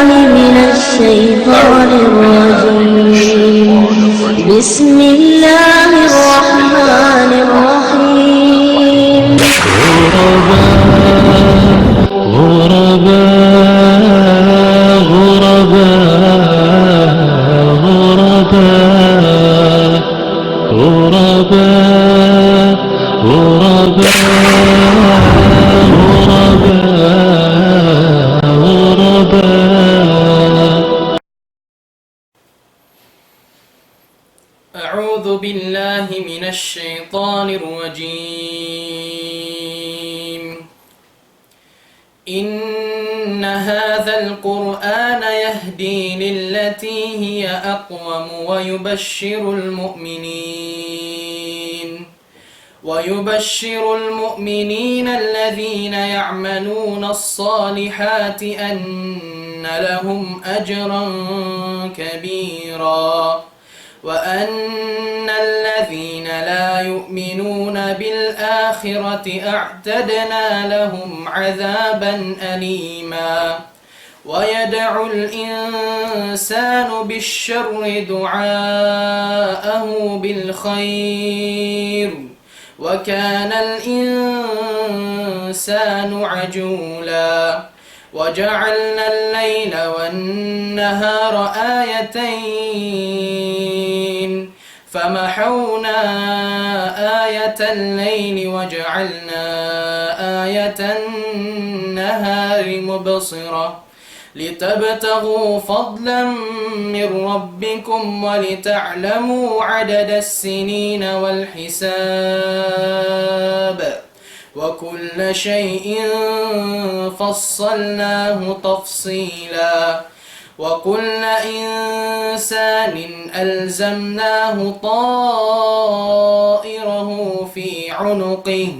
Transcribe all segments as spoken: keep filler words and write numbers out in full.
من الشيطان الرجيم. بسم الله الرحمن الرحيم. غرباء، غرباء، غرباء، غرباء. غرباء، غرباء، غرباء، غرباء. أعوذ بالله من الشيطان الرجيم. إن هذا القرآن يهدي للتي هي أقوم ويبشر المؤمنين، ويبشر المؤمنين الذين يعملون الصالحات أن لهم أجرا كبيرا. وأن الذين لا يؤمنون بالآخرة أعتدنا لهم عذابا أليما. ويدعو الإنسان بالشر دعاءه بالخير، وكان الإنسان عجولا. وجعلنا الليل والنهار آيتين، فمحونا آية الليل وجعلنا آية النهار مبصرة، لتبتغوا فضلا من ربكم ولتعلموا عدد السنين والحساب، وكل شيء فصلناه تفصيلا. وكل إنسان ألزمناه طائره في عنقه،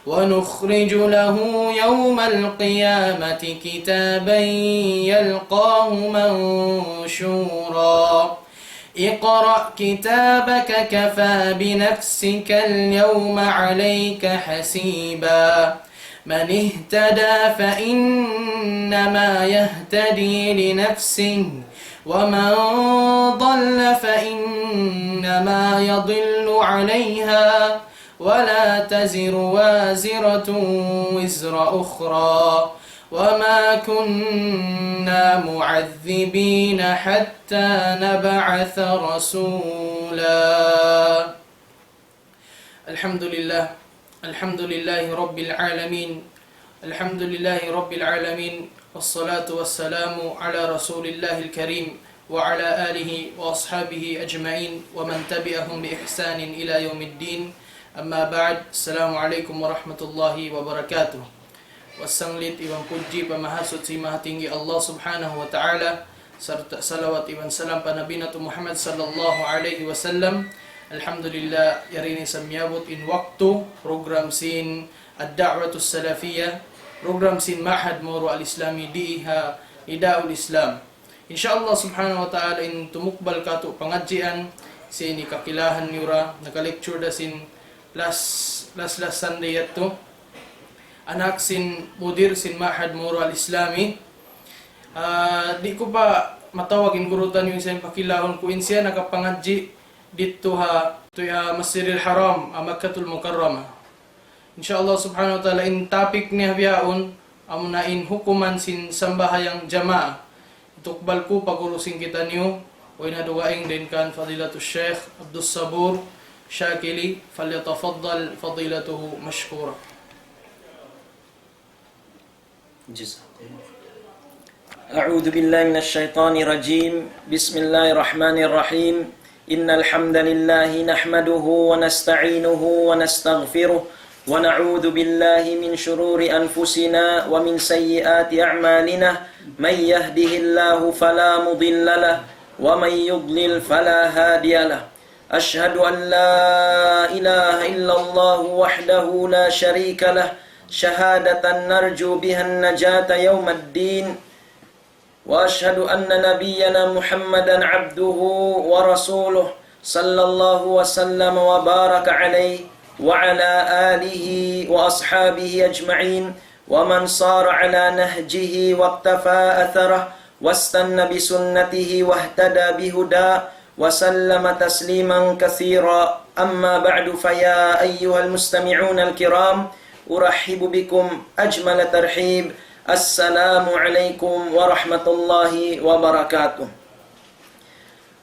ونخرج له يوم القيامة كتابا يلقاه منشورا. اقرأ كتابك كفى بنفسك اليوم عليك حسيبا. من اهتدى فإنما يهتدي لنفسه، ومن ضل فإنما يضل عليها، ولا تزر وازرة وزر أخرى، وما كنا معذبين حتى نبعث رسولا. الحمد لله. الحمد لله رب العالمين. الحمد لله رب العالمين. والصلاة والسلام على رسول الله الكريم وعلى آله وأصحابه أجمعين ومن تبعهم بإحسان إلى يوم الدين. أما بعد. السلام عليكم ورحمة الله وبركاته. Wasanglit iban pudji pa Mahasuchi Mahatinggi Allah Subhanahu wa Ta'ala, sarta' salawat iban salam pa Nabi natu' Muhammad sallallahu alayhi wasallam. Alhamdulillah, yari ini sa miyabut in waktu program sin Ad-Da'watus Salafiyah, program sin Ma'had Moro Al-Islami di ha Nidaul Islam. Insya Allah Subhanahu wa Ta'ala, in tumukbal katu' pangadjian sin ini kakilahan niyu ra, naka-lecture da sin last, last, last Sunday yadtu. Anak sin mudir sin Ma'had Moro Al-Islami. Ah, di' ku pa matawag in guru taniyu, in siya in pakilahun ku, in siya nakapangadji' didtu ha, tu ya Masjidil Haram, ha Makkatul Mukarramah. Insya Allah Subhanahu wa Ta'ala, in topic niya bihaun, amuna in hukuman sin sambahayang jamaa. Tukbal ku pa guru sin kitaniyu, way na dugaing dayn kan Fadilatul Sheikh Abdus Sabur Shakili, فليتفضل فضيلته مشكورا. جزاك الله. أعوذ بالله من الشيطان الرجيم. بسم الله الرحمن الرحيم. إن الحمد لله نحمده ونستعينه ونستغفره ونعوذ بالله من شرور أنفسنا ومن سيئات أعمالنا. من يهده الله فلا مضل له ومن يضلل فلا هادي له. أشهد أن لا إله إلا الله وحده لا شريك له، شهادة نرجو بها النجاة يوم الدين. وأشهد أن نبينا محمدا عبده ورسوله، صلى الله وسلم وبارك عليه وعلى آله وأصحابه أجمعين، ومن صار على نهجه واقتفى أثره واستن بسنته واهتدى بهداه وسلم تسليما كثيرا. أما بعد، فيا أيها المستمعون الكرام، أرحب بكم أجمل ترحيب. السلام عليكم ورحمة الله وبركاته.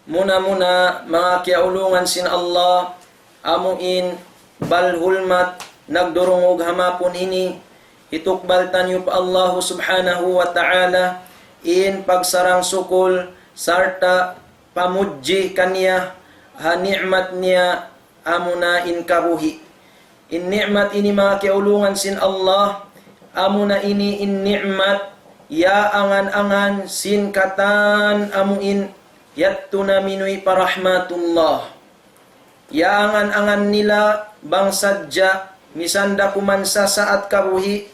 Muna-muna, manga kiyaulungan sin Allah, amu in bal hulmat nagdurungug ha mapun ini, hitukbal taniyu pa Allahu Subhanahu wa Ta'ala in pagsarang-sukul sarta' pamudji kaniya ha ni'mat niya amuna in kabuhi'. In ni'mat ini, manga kiyaulungan sin Allah, amuna ini in ni'mat yaangan-angan sin katan amu in yadtu na minuwi' pa rahmatullah. Yaangan-angan nila bang sadja misan da kuman sasaat kabuhi',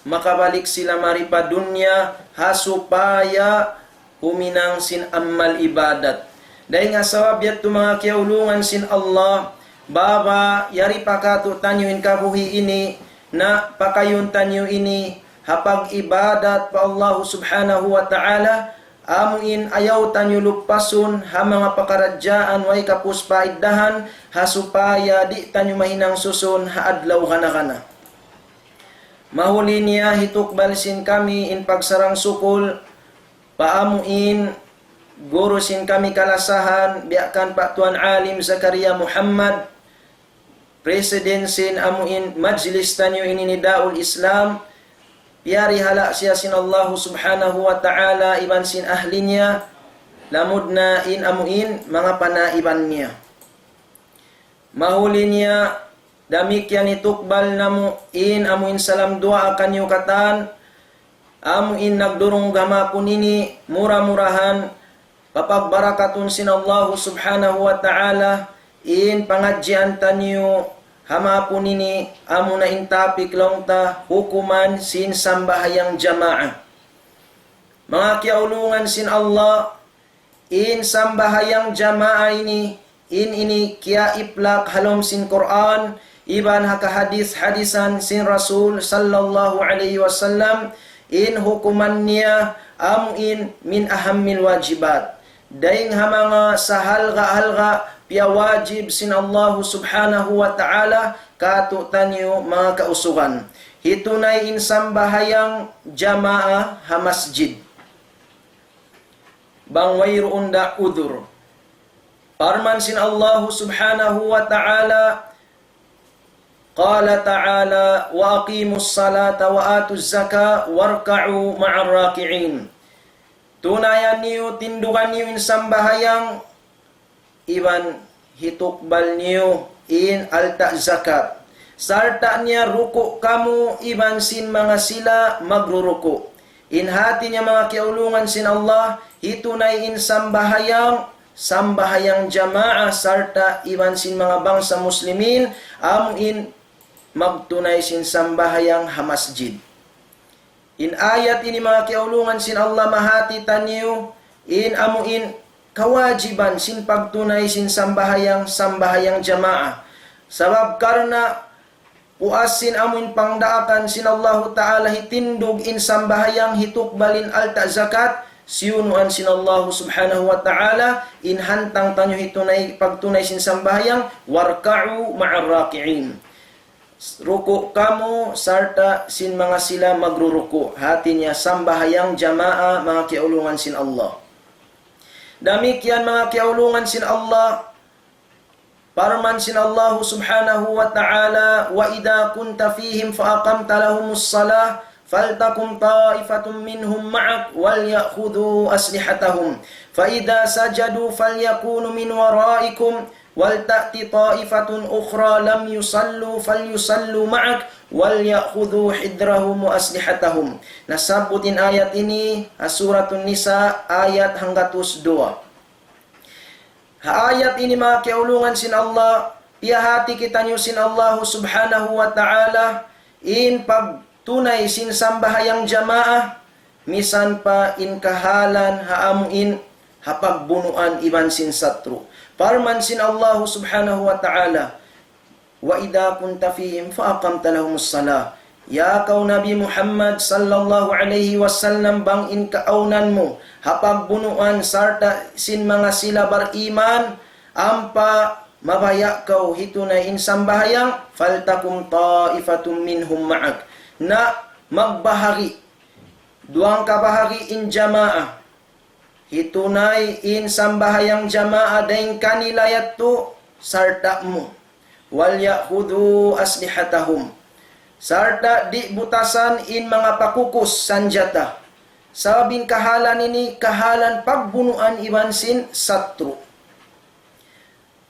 makabalik sila mari pa dunya ha supaya huminang sin amal ibadat. Dayn ha sabab yadtu, manga kiyaulungan sin Allah, bang yari pa katu'taniyu in kabuhi' ini, na pakayun taniyu ini ha pag-ibadat pa Allahu Subhanahu wa Ta'ala, amu in ayaw taniyu lupasun ha manga pakaradjaan way kapus paiddahan, ha supaya di' taniyu mahinang susun ha adlaw kana-kana. Mahuli niya, hitukbal sin kami in pagsarang-sukul pa amu in guru sin kami kalasahan, biya' kan pa Tuan Alim Zakaria Muhammad, president sin amu in majlis taniyu ini, Nidaul Islam, piyarihala' siya sin Allahu Subhanahu wa Ta'ala iban sin ahli niya, lamud na in amu in manga panaiban niya. Mahuli niya, damikkiyan hitukbal namu' in amu in salam duwaa kaniyu katan, amu in nagdurungug ha mapun ini, mura-murahan papagbarakatun sin Allahu Subhanahu wa Ta'ala in pangadjian taniyu ha mapun ini, amuna in topic laung ta, hukuman sin sambahayang jamaa. Manga kiyaulungan sin Allah, in sambahayang jamaa ini, in ini kiyaiplak ha lawm sin Qur'an, iban ha kahadis-hadisan sin Rasul sallallahu alayhi wasallam, in hukuman niya amu in min ahammil wajibat. Dayn ha manga sahalga'-halga' piyawajib sin Allahu Subhanahu wa Ta'ala katu'taniyu manga kausugan. Hitunay in sambahayang jamaa ha masjid. Bang wayruun da udhur. Parman sin Allahu Subhanahu wa Ta'ala, قال تعالى: وأقيموا الصلاة وآتوا الزكاة واركعوا مع الراكعين. Tunayan niyu, tindugan niyu in sambahayang, iban hitukbal niyu in alta' zakat. Sarta' niya ruku' kamu iban sin manga sila magruruku'. In hati niya, manga kiyaulungan sin Allah, hitunay in sambahayang, sambahayang jamaa sarta' iban sin manga bangsa muslimin, amu in magtunay sin sambahayang ha masjid. In ayat ini, manga kiyaulungan sin Allah, mahati taniyu in amu in kawajiban sin pagtunay sin sambahayang, sambahayang jamaa. Sabab karna' puas sin amu in pangdaakan sin Allahu Ta'ala hitindug in sambahayang, hitukbal in alta' zakat, siyunuan sin Allahu Subhanahu wa Ta'ala in hantang taniyu hitunay, pagtunay sin sambahayang, واركعوا مع الراكعين. Ruku' kamu sarta' sin manga sila magruruku'. Hati niya sambahayang jamaa, manga kiyaulungan sin Allah. Damikkiyan, manga kiyaulungan sin Allah, parman sin Allahu Subhanahu wa Ta'ala, وإذا كنت فيهم فأقمت لهم الصلاة فلتقم طائفة منهم معك وليأخذوا أسلحتهم فإذا سجدوا فليكونوا من ورائكم ولتأت طائفة أخرى لم يصلوا فليصلوا معك وليأخذوا حذرهم وأسلحتهم. Nasabbut in ayat ini ha Suratun Nisa, ayat hanggatus duwa. Ha ayat ini, manga kiyaulungan sin Allah, piyahati kitaniyu sin Allahu Subhanahu wa Ta'ala in pagtunay sin sambahayang jamaa, misan pa in kahalan ha amu in ha pagbunuan iban sin satru'. Parman sin Allahu Subhanahu wa Ta'ala, وإذا كنت فيهم فأقمت لهم الصلاة. Ya kaw Nabi Muhammad sallallahu alayhi wasallam, bang in kaawnan mu ha pagbunuan sarta' sin manga sila bariman, ampa mabaya' kaw hitunay in sambahayang, فلتكن طائفة منهم معك. Na magbahagi', duwang kabahagi' in jamaa. Hitunay in sambahayang jamaa dayn kanila yadtu sarta' mu. وليأخذوا أسلحتهم. Sarta' di' butasan in manga pakukus sanjata. Sabab in kahalan ini, kahalan pagbunuan iban sin satru'.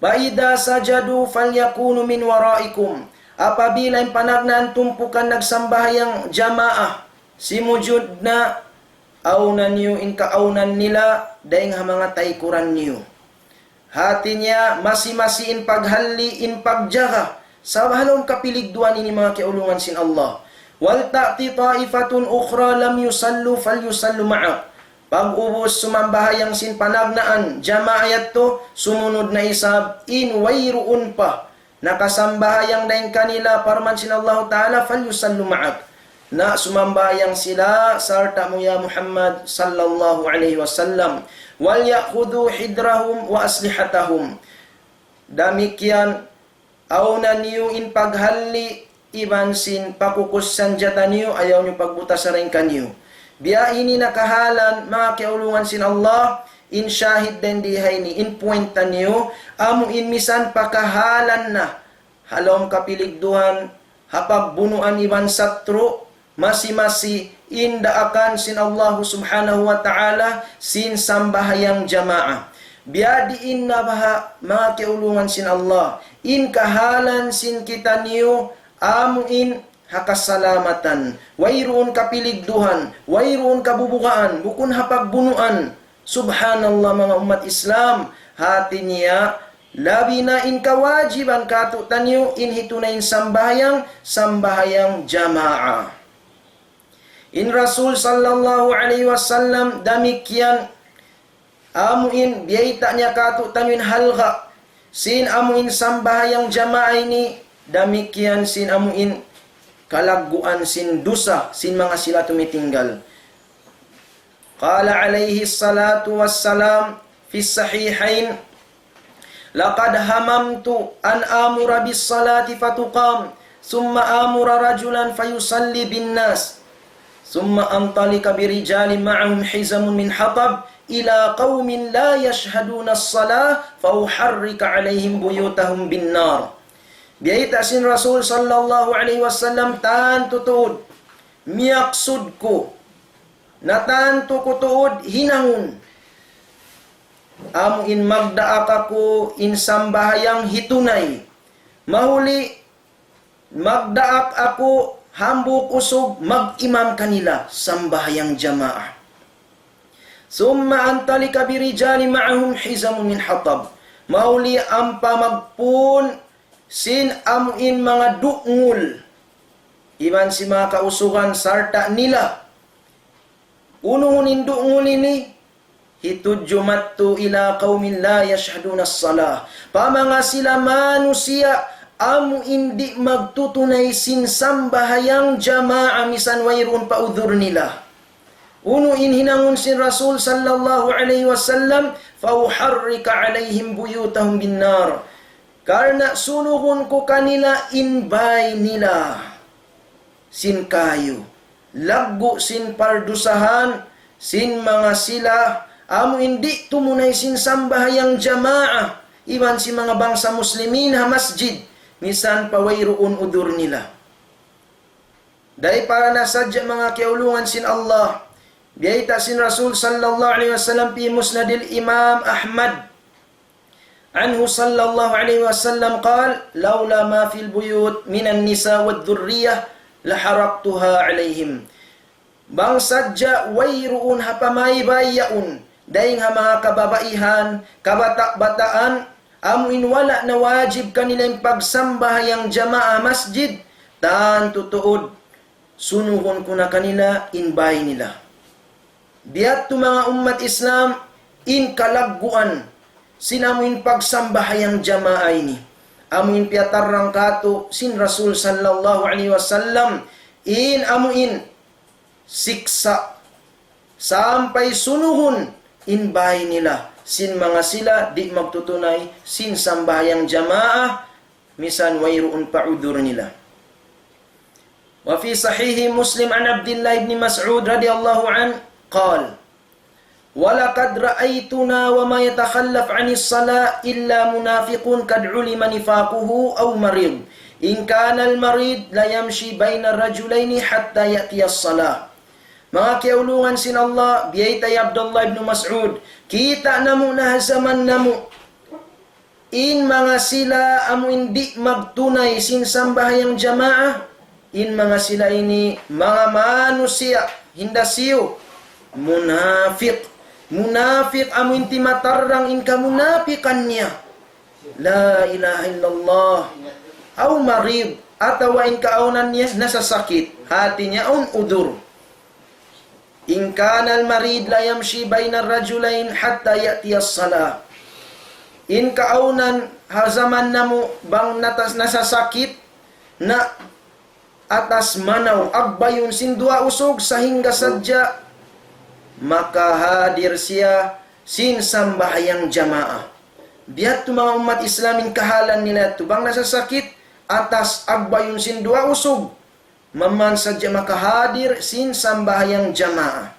فإذا سجدوا فليكونوا من ورائكم. Apabila in panagnaan tumpukan nagsambahayang jamaa, simujud na, awnan niyu in kaawnan nila, dayn ha manga taykuran niyu. Hati niya, masi-masi in paghalli', in pagjaga, sabab ha lawm kapiligduhan ini manga kiyaulungan sin Allah. ولتأت طائفة أخرى لم يصلوا فليصلوا معك. Pag'ubus sumambahayang sin panagnaan jamaa yadtu, sumunud na isab in wayruun pa nakasambahayang dayn kanila, parman sin Allahu Ta'ala, فليصلوا معك. Na sumambahayang sila sarta' mu ya Muhammad sallallahu alayhi wasallam. وليأخذوا حذرهم وأسلحتهم. Damikkiyan, awnan niyu in paghalli' iban sin pakukus sanjata niyu, ayaw niyu pagbutasa dayn kaniyu. Biya' ini na kahalan, manga kiyaulungan sin Allah, in shahid dayn di ha ini, in point taniyu, amu in misan pa kahalan na ha lawm kapiligduhan, ha pagbunuan iban satru', masi-masi in daakan sin Allahu Subhanahu wa Ta'ala sin sambahayang jamaa. Biya' diin na baha' manga kiyaulungan sin Allah, in kahalan sin kitaniyu amu in ha kasalamatan, wayruun kapiligduhan, wayruun kabubugaan, bukun ha pagbunuan. Subhanallah, manga ummat Islam, hati niya, labi na in kawajiban kātu'niyu in hitunay in sambahayang, sambahayang jamaa. In Rasul sallallahu alayhi wasallam damikkiyan, amu in biyayta' niya kātu'niyu in halga' sin amu in sambahayang jamaa ini, damikkiyan sin amu in kalagguan sin dusa sin manga sila tumitinggal. قال عليه الصلاة والسلام في الصحيحين: لقد هممت أن آمر بالصلاة فتقام، ثم آمر رجلا فيصلي بالناس، ثم أنطلق برجال معهم حزم من حطب إلى قوم لا يشهدون الصلاة فأحرق عليهم بيوتهم بالنار. Biyayta' sin Rasul sallallahu alayhi wasallam, tantu tuud miyaksud ku, na tantu ku tuud hinangun, amu in magdaak aku in sambahayang hitunay. Mahuli magdaak aku hambuuk usug mag-imam kanila sambahayang jamaa. ثم أنطلق برجال معهم حزم من حطب. Mahuli ampa magpun sin amu in manga dungul iban sin manga kausugan sarta' nila. Unuhun in dungul ini, hitudju madtu إلى قوم لا يشهدون الصلاة. Pa manga sila manusiya' amu in di' magtutunay sin sambahayang jamaa misan wayruun pa udhur nila. Unu in hinangun sin Rasul sallallahu alayhi wasallam, فأحرق عليهم بيوتهم بالنار. Karna' sunugun ku kanila in bāy nila sin kayu. Laggu' sin pardusahan sin manga sila amu in di' tumunay sin sambahayang jamaa iban sin manga bangsa muslimin ha masjid, misan pa wayruun udhur nila. Dayn pa na sadja manga kiyaulungan sin Allah. Biyayta' sin Rasul sallallahu alayhi wasallam في مسند الإمام أحمد عنه صلى الله عليه وسلم قال: لولا ما في البيوت من النساء والذرية لحرقتها عليهم. Bang sadja wayruun ha pamaybay yaun, dayn ha manga kababaihan, kabata'-bataan, amu in wala' na wajib kanila in pagsambahayang jamaa masjid, tantu tuud, sunugun ku na kanila in bāy nila. Biya' ha yadtu manga ummat Islam, in kalagguan sin amu in pagsambahayang jamaa ini. Amu in piyatarrang kātu' sin Rasul sallallahu alayhi wasallam, in amu in siksa' sampay sunugun in bāy nila sin manga sila di' magtutunay sin sambahayang jamaa, misan wayruun pa udur nila. وفي صحيح مسلم عن عبد الله بن مسعود رضي الله عنه قال: ولقد رأيتنا وما يتخلف عن الصلاة إلا منافق قد علم نفاقه أو مريض. إن كان المريض ليمشي بين الرجلين حتى يأتي الصلاة. Manga kiyaulungan sin Allah, biyayta' hi Abdullah ibn Mas'ud, kita' namu' na ha jaman namu', in manga sila amu in di' magtunay sin sambahayang jamaa, in manga sila ini manga manusiya' hinda siyu, munafiq. Munafiq amu in timatarrang in kamunapikan niya. La ilaha illallah. Aw marid, atawa in kaawnan niya nasasakit. Hati niya awn udur. إن كان المريض ليمشي بين الرجلين حتى يأتي الصلاة. In kaawnan ha jaman namu' bang natas nasasakit na atas manaw agbayun sin duwa usug sahingga sadja makahadir siya sin sambahayang jamaa. Biya' tu manga ummat Islam in kahalan nila tu bang nasasakit atas agbayun sin duwa usug. Maman sadja makahadir sin sambahayang jamaa.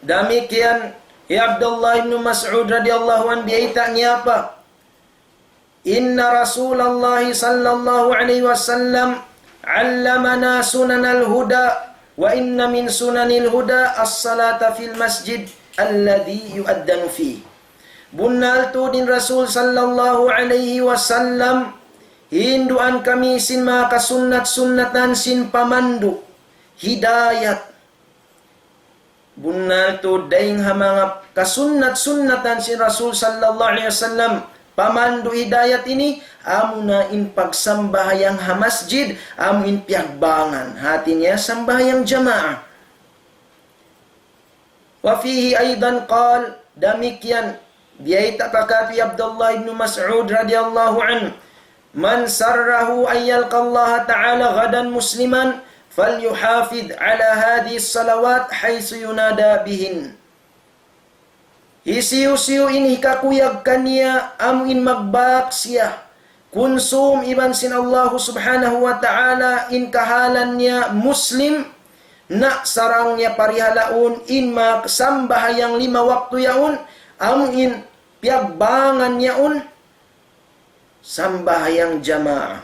Damikkiyan hi Abdullah ibn Mas'ud radiyallahu anhu biyayta' niya pa. إن رسول الله صلى الله عليه وسلم علمنا سنن الهدى وإن من سنن الهدى الصلاة في المسجد الذي يؤذن فيه. Bunnal tuud in Rasul sallallahu alayhi wasallam hinduan kami sin manga kasunnat-sunnatan sin pamandu', hidayat. Bunnal tuud dayn ha manga kasunnat-sunnatan sin Rasul sallallahu alayhi wasallam, pamandu' hidayat ini, amuna in pagsambahayang ha masjid, amu in piyagbangan. Hati niya sambahayang jamaa. وفيه أيضا قال, damikkiyan, biyayta' pa kātu' hi Abdullah ibn Mas'ud radiyallahu anhu, من سره أن يلقى الله تعالى غدا مسلما فليحافظ على هذه الصلوات حيث ينادى بهن. Hisiyu-siyu in hikakuyag kaniya amu in magbak siya kunsum iban sin Allahu Subhanahu wa Ta'ala in kahalan niya Muslim, na sarang niya parihalaun in magsambahayang lima waktu yaun, amu in piyagbangan yaun, sambahayang jamaa.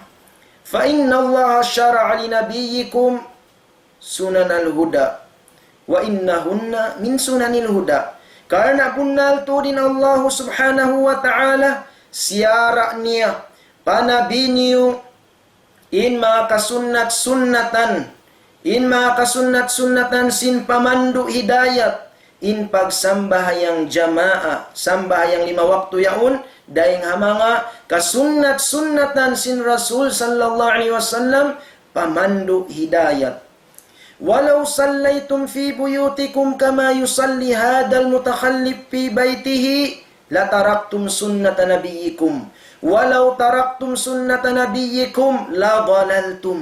فإن الله شرع لنبيكم سنن الهدى وإنهن من سنن الهدى. Karna' bunnal tuud in Allahu Subhanahu wa Ta'ala, siyara' niya pa Nabi niyu in manga kasunnat-sunnatan, in manga kasunnat-sunnatan sin pamandu' hidayat, in pagsambahayang jamaa, sambahayang lima waktu yaun, dayn ha manga kasunnat-sunnatan sin Rasul sallallahu alayhi wasallam, pamandu' hidayat. ولو صليتم في بيوتكم كما يصلي هذا المتخلف في بيته لتركتم سنة نبيكم، ولو تركتم سنة نبيكم لضللتم.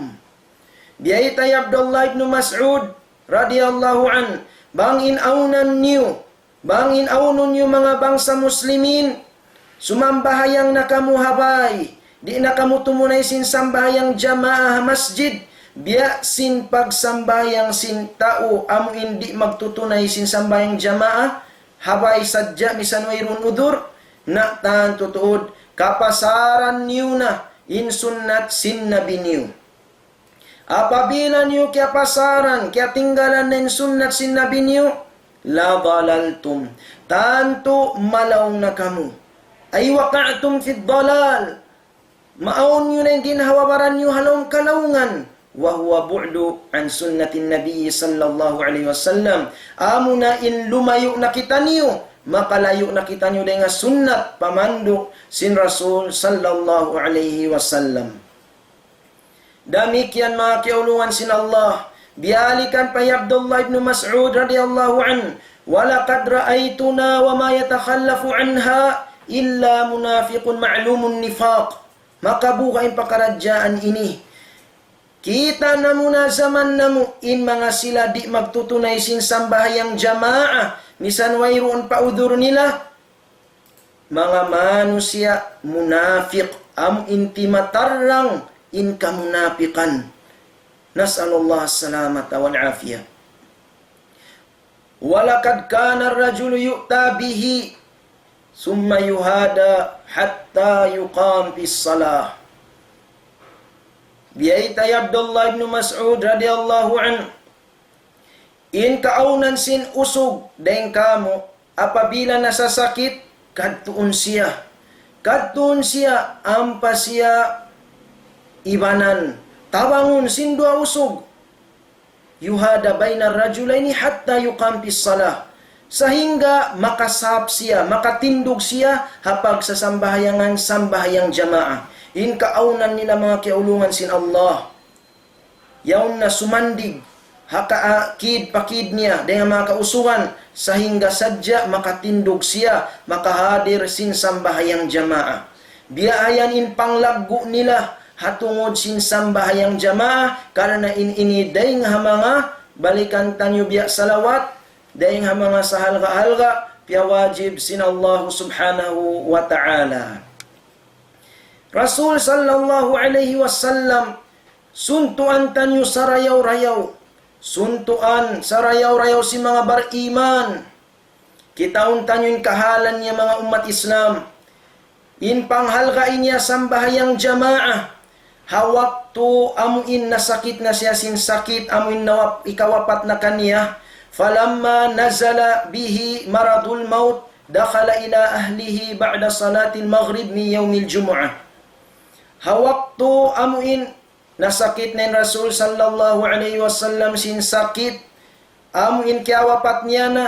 Biyayta' hi Abdullah ibn Mas'ud radiyallahu anhu, bang in awnan niyu, bang in awnun niyu manga bangsa Muslimin, sumambahayang na kamu ha bāy, di' na kamu tumunay sin sambahayang jamaa ha masjid, biya' sin pagsambahayang sin tau amu in di' magtutunay sin sambahayang jamaa, ha bāy sadja misan wayruun udur, na tantu tuud, kapasaran niyu na in sunnat sin Nabi niyu. Apabila niyu kiyapasaran, kiyatinggalan na in sunnat sin Nabi niyu, لضللتم. Tantu malaung na kamu. أي وقعتم في الضلال. Maawn niyu na in ginhawa-baran niyu ha lawm kalaungan. وهو بعد عن سنة النبي صلى الله عليه وسلم. Amuna in lumayu' na kitaniyu, makalayu' na kitaniyu dayn ha sunnat pamandu' sin Rasul sallallahu alayhi wasallam. Damikkiyan manga kiyaulungan sin Allah, biyalikan pa hi Abdullah ibn Mas'ud radiyallahu anhu, ولقد رأيتنا وما يتخلف عنها إلا منافق معلوم النفاق. Makabuga' in pakaradjaan ini. Kita' namu' na jaman namu' in manga sila di' magtutunay sin sambahayang jamaa, misan wayruun pa udhur nila, manga manusiya' munafiq, amu in timatarrang in kamunapikan. نسأل الله السلامة والعافية. ولقد كان الرجل يؤتى به ثم يهادى حتى يقام في الصلاة. Biyayta' hi Abdullah ibn Mas'ud radiyallahu anhu, in kaawnan sin usug dayn kāmu', apabila nasasakit, kadtuun siya. Kadtuun siya, ampa siya ibanan. Tabangun sin duwa usug. يهادى بين الرجلين حتى يقام في الصلاة. Sahingga makasap siya, makatindug siya ha pagsasambahayangan, sambahayang jamaa. In kaawnan nila, manga kiyaulungan sin Allah. Yaun na sumandig ha ka-, ah, kid pa kid niya, dayn ha manga kausugan, sahingga sadja makatindug siya, makahadir sin sambahayang jamaa. Biya' ha yan in panglaggu' nila ha tungud sin sambahayang jamaa, karna' in ini dayn ha manga, balikan taniyu biya' salawat, dayn ha manga sahalga'-halga', piyawajib sin Allah subhanahu wa ta'ala. Rasul sallallahu alayhi wasallam, suntuan taniyu sarayaw-rayaw. Suntuan sarayaw-rayaw sin manga bariman. Kitaun taniyu in kahalan niya, manga ummat Islam. In panghalgai niya sambahayang jamaa. Ha waktu amu in nasakit na siya sin sakit, amu in nawap-, ikawapat na kaniya. فلما نزل به مرض الموت دخل إلى أهله بعد صلاة المغرب من يوم الجمعة. Ha waktu amu in nasakit na in Rasul sallallahu alayhi wasallam sin sakit, amu in kiyawapat niya na,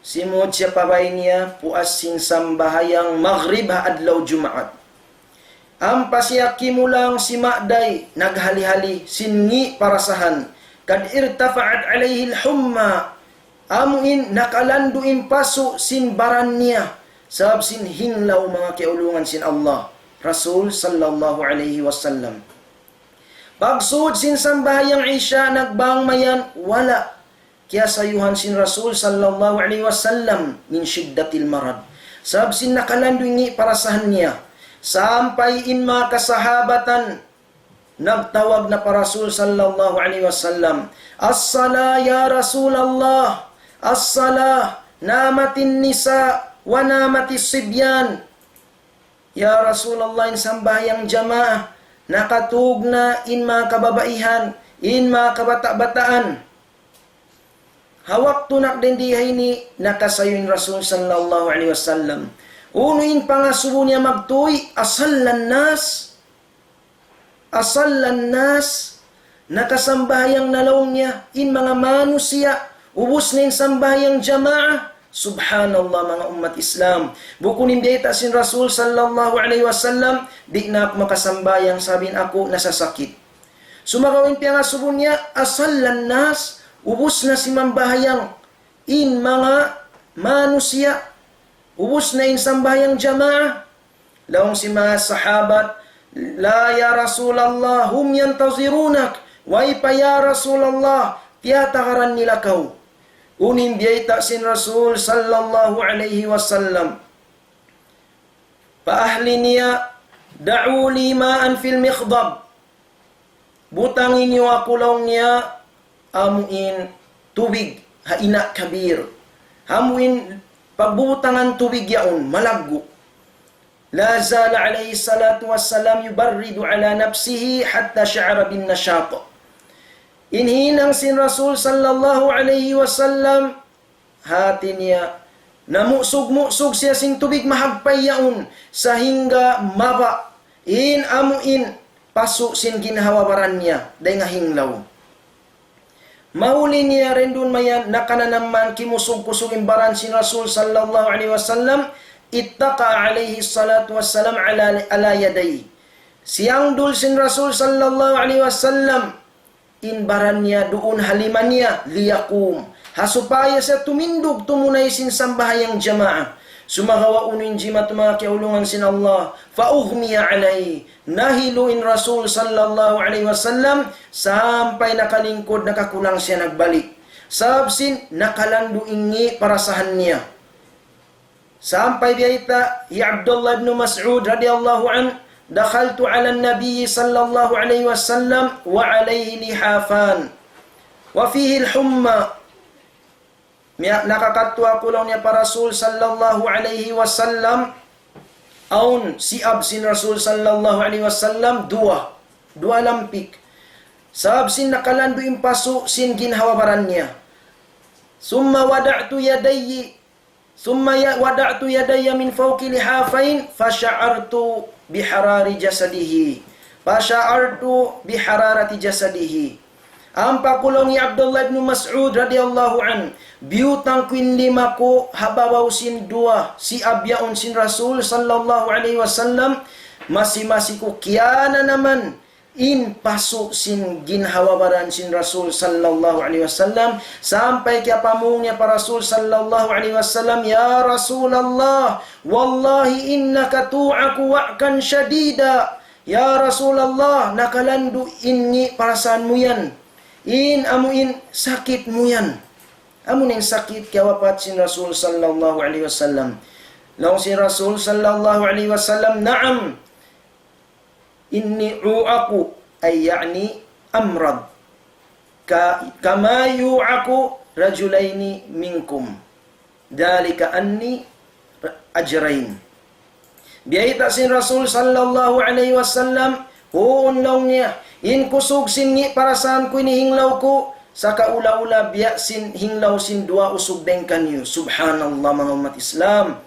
simud siya pa bay niya, puas sin sambahayang Maghrib ha adlaw Jumaat. Ampa siya kimulang simagday, naghali-hali, sin ngi' parasahan. قد ارتفعت عليه الحمى. Amu in nakalandu' in pasu' sin baran niya, sabab sin hinglaw, manga kiyaulungan sin Allah, Rasul sallallahu alayhi wasallam. Pagsud sin sambahayang Isya, nagbang mayan, wala' kiyasayuhan sin Rasul sallallahu alayhi wasallam من شدة المرض. Sabab sin nakalandu' in ngi' parasahan niya. Sampay in manga kasahabatan nagtawag na pa Rasul sallallahu alayhi wasallam, الصلاة يا رسول الله، الصلاة، نامت النساء ونامت الصبيان. Ya Rasulullah, in sambahayang jamaa, nakatug na in manga kababaihan, in manga kabata'-bataan. Ha waktu nagdindi ha ini, nakasayu in Rasul sallallahu alayhi wasallam. Unu in pangasubu niya magtuy, أصلى الناس؟ أصلى الناس؟ Nakasambahayang na laung niya in manga manusiya', ubus na in sambahayang jamaa. Subhanallah, manga ummat Islam. Bukun in biyayta' sin Rasul sallallahu alayhi wasallam, di' na aku makasambahayang sabab in aku nasasakit. Sumagawa' in piyangasubu niya, أصلى الناس؟ Ubus na simambahayang in manga manusiya', ubus na in sambahayang jamaa. Laung sin manga sahabat, لا يا رسول الله، هم ينتظرونك. Way pa, ya Rasulullah, tiyatagaran nila kaw. Unu in biyayta' sin Rasul sallallahu alayhi wasallam pa ahli niya, دعوا لي ماء في المخضب. Butangi niyu aku, laung niya, amu in tubig ha ina' kabir. Amu in pagbubutangan tubig yaun, malaggu'. لا زال عليه الصلاة والسلام يبرد على نفسه حتى شعر بالنشاط. In hinang sin Rasul sallallahu alayhi wasallam, hati niya, namusug-musug siya sin tubig mahagpay yaun, sahingga maba in amu in pasu' sin ginhawa baran niya, dayn ha hinglaw. Mahuli niya dayn duun mayan, nakananam man kimusug-kusug in baran sin Rasul sallallahu alayhi wasallam, اتكأ عليه الصلاة والسلام على، على يديه. Siyangdul sin Rasul sallallahu alayhi wasallam in baran niya duun ha lima niya, ليقوم. Ha supaya siya tumindug tumunay sin sambahayang jamaa. Sumagawa' unu in jimatu manga kiyaulungan sin Allah, فأغمي عليه. Nahilu in Rasul sallallahu alayhi wasallam, sampay nakalingkud, nakakulang siya nagbalik. Sabab sin, nakalandu' in ngi' parasahan niya. Sampay biyayta' hi Abdullah ibn Mas'ud radiyallahu anhu, دخلت على النبي صلى الله عليه وسلم وعليه لحافان وفيه الحمى. Miya-, nakakadtu aku laung niya pa Rasul sallallahu alayhi wasallam, awn siyab sin Rasul sallallahu alayhi wasallam, duwa, duwa lampik. Sabab sin nakalandu' in pasu' sin ginhawa-baran niya. ثم وضعت يدي ثم ي-، وضعت يدي من فوق لحافين فشعرت بحرارة جسده. فشعرت بحرارة جسده. Ampa ku laung hi Abdullah ibn Mas'ud radiyallahu anhu, biyutang ku in lima ku ha babaw sin duwa siyab yaun sin Rasul sallallahu alayhi wasallam, masi-masi ku kiyananaman in pasu' sin ginhawa-baran sin Rasul sallallahu alayhi wasallam, sampay kiyapamung niya pa Rasul sallallahu alayhi wasallam, يا رسول الله، والله إنك توعك وعكا شديدا. Ya Rasulullah, nakalandu' in ngi' parasahan mu yan. In amu in sakit mu yan. Amu in sakit kiyawapat sin Rasul sallallahu alayhi wasallam. Laung sin Rasul sallallahu alayhi wasallam, نعم. إني أوعك، أي يعني أمرض، ك-، كما يوعك رجلان منكم، ذلك أني أجرين. Biyayta' sin Rasul sallallahu alayhi wasallam, huun laung niya, in kusug sin ngi' parasahan ku ini hinglaw ku, sakaula-ula biya' sin hinglaw sin duwa usug dayn kaniyu. Subhanallah, manga ummat Islam.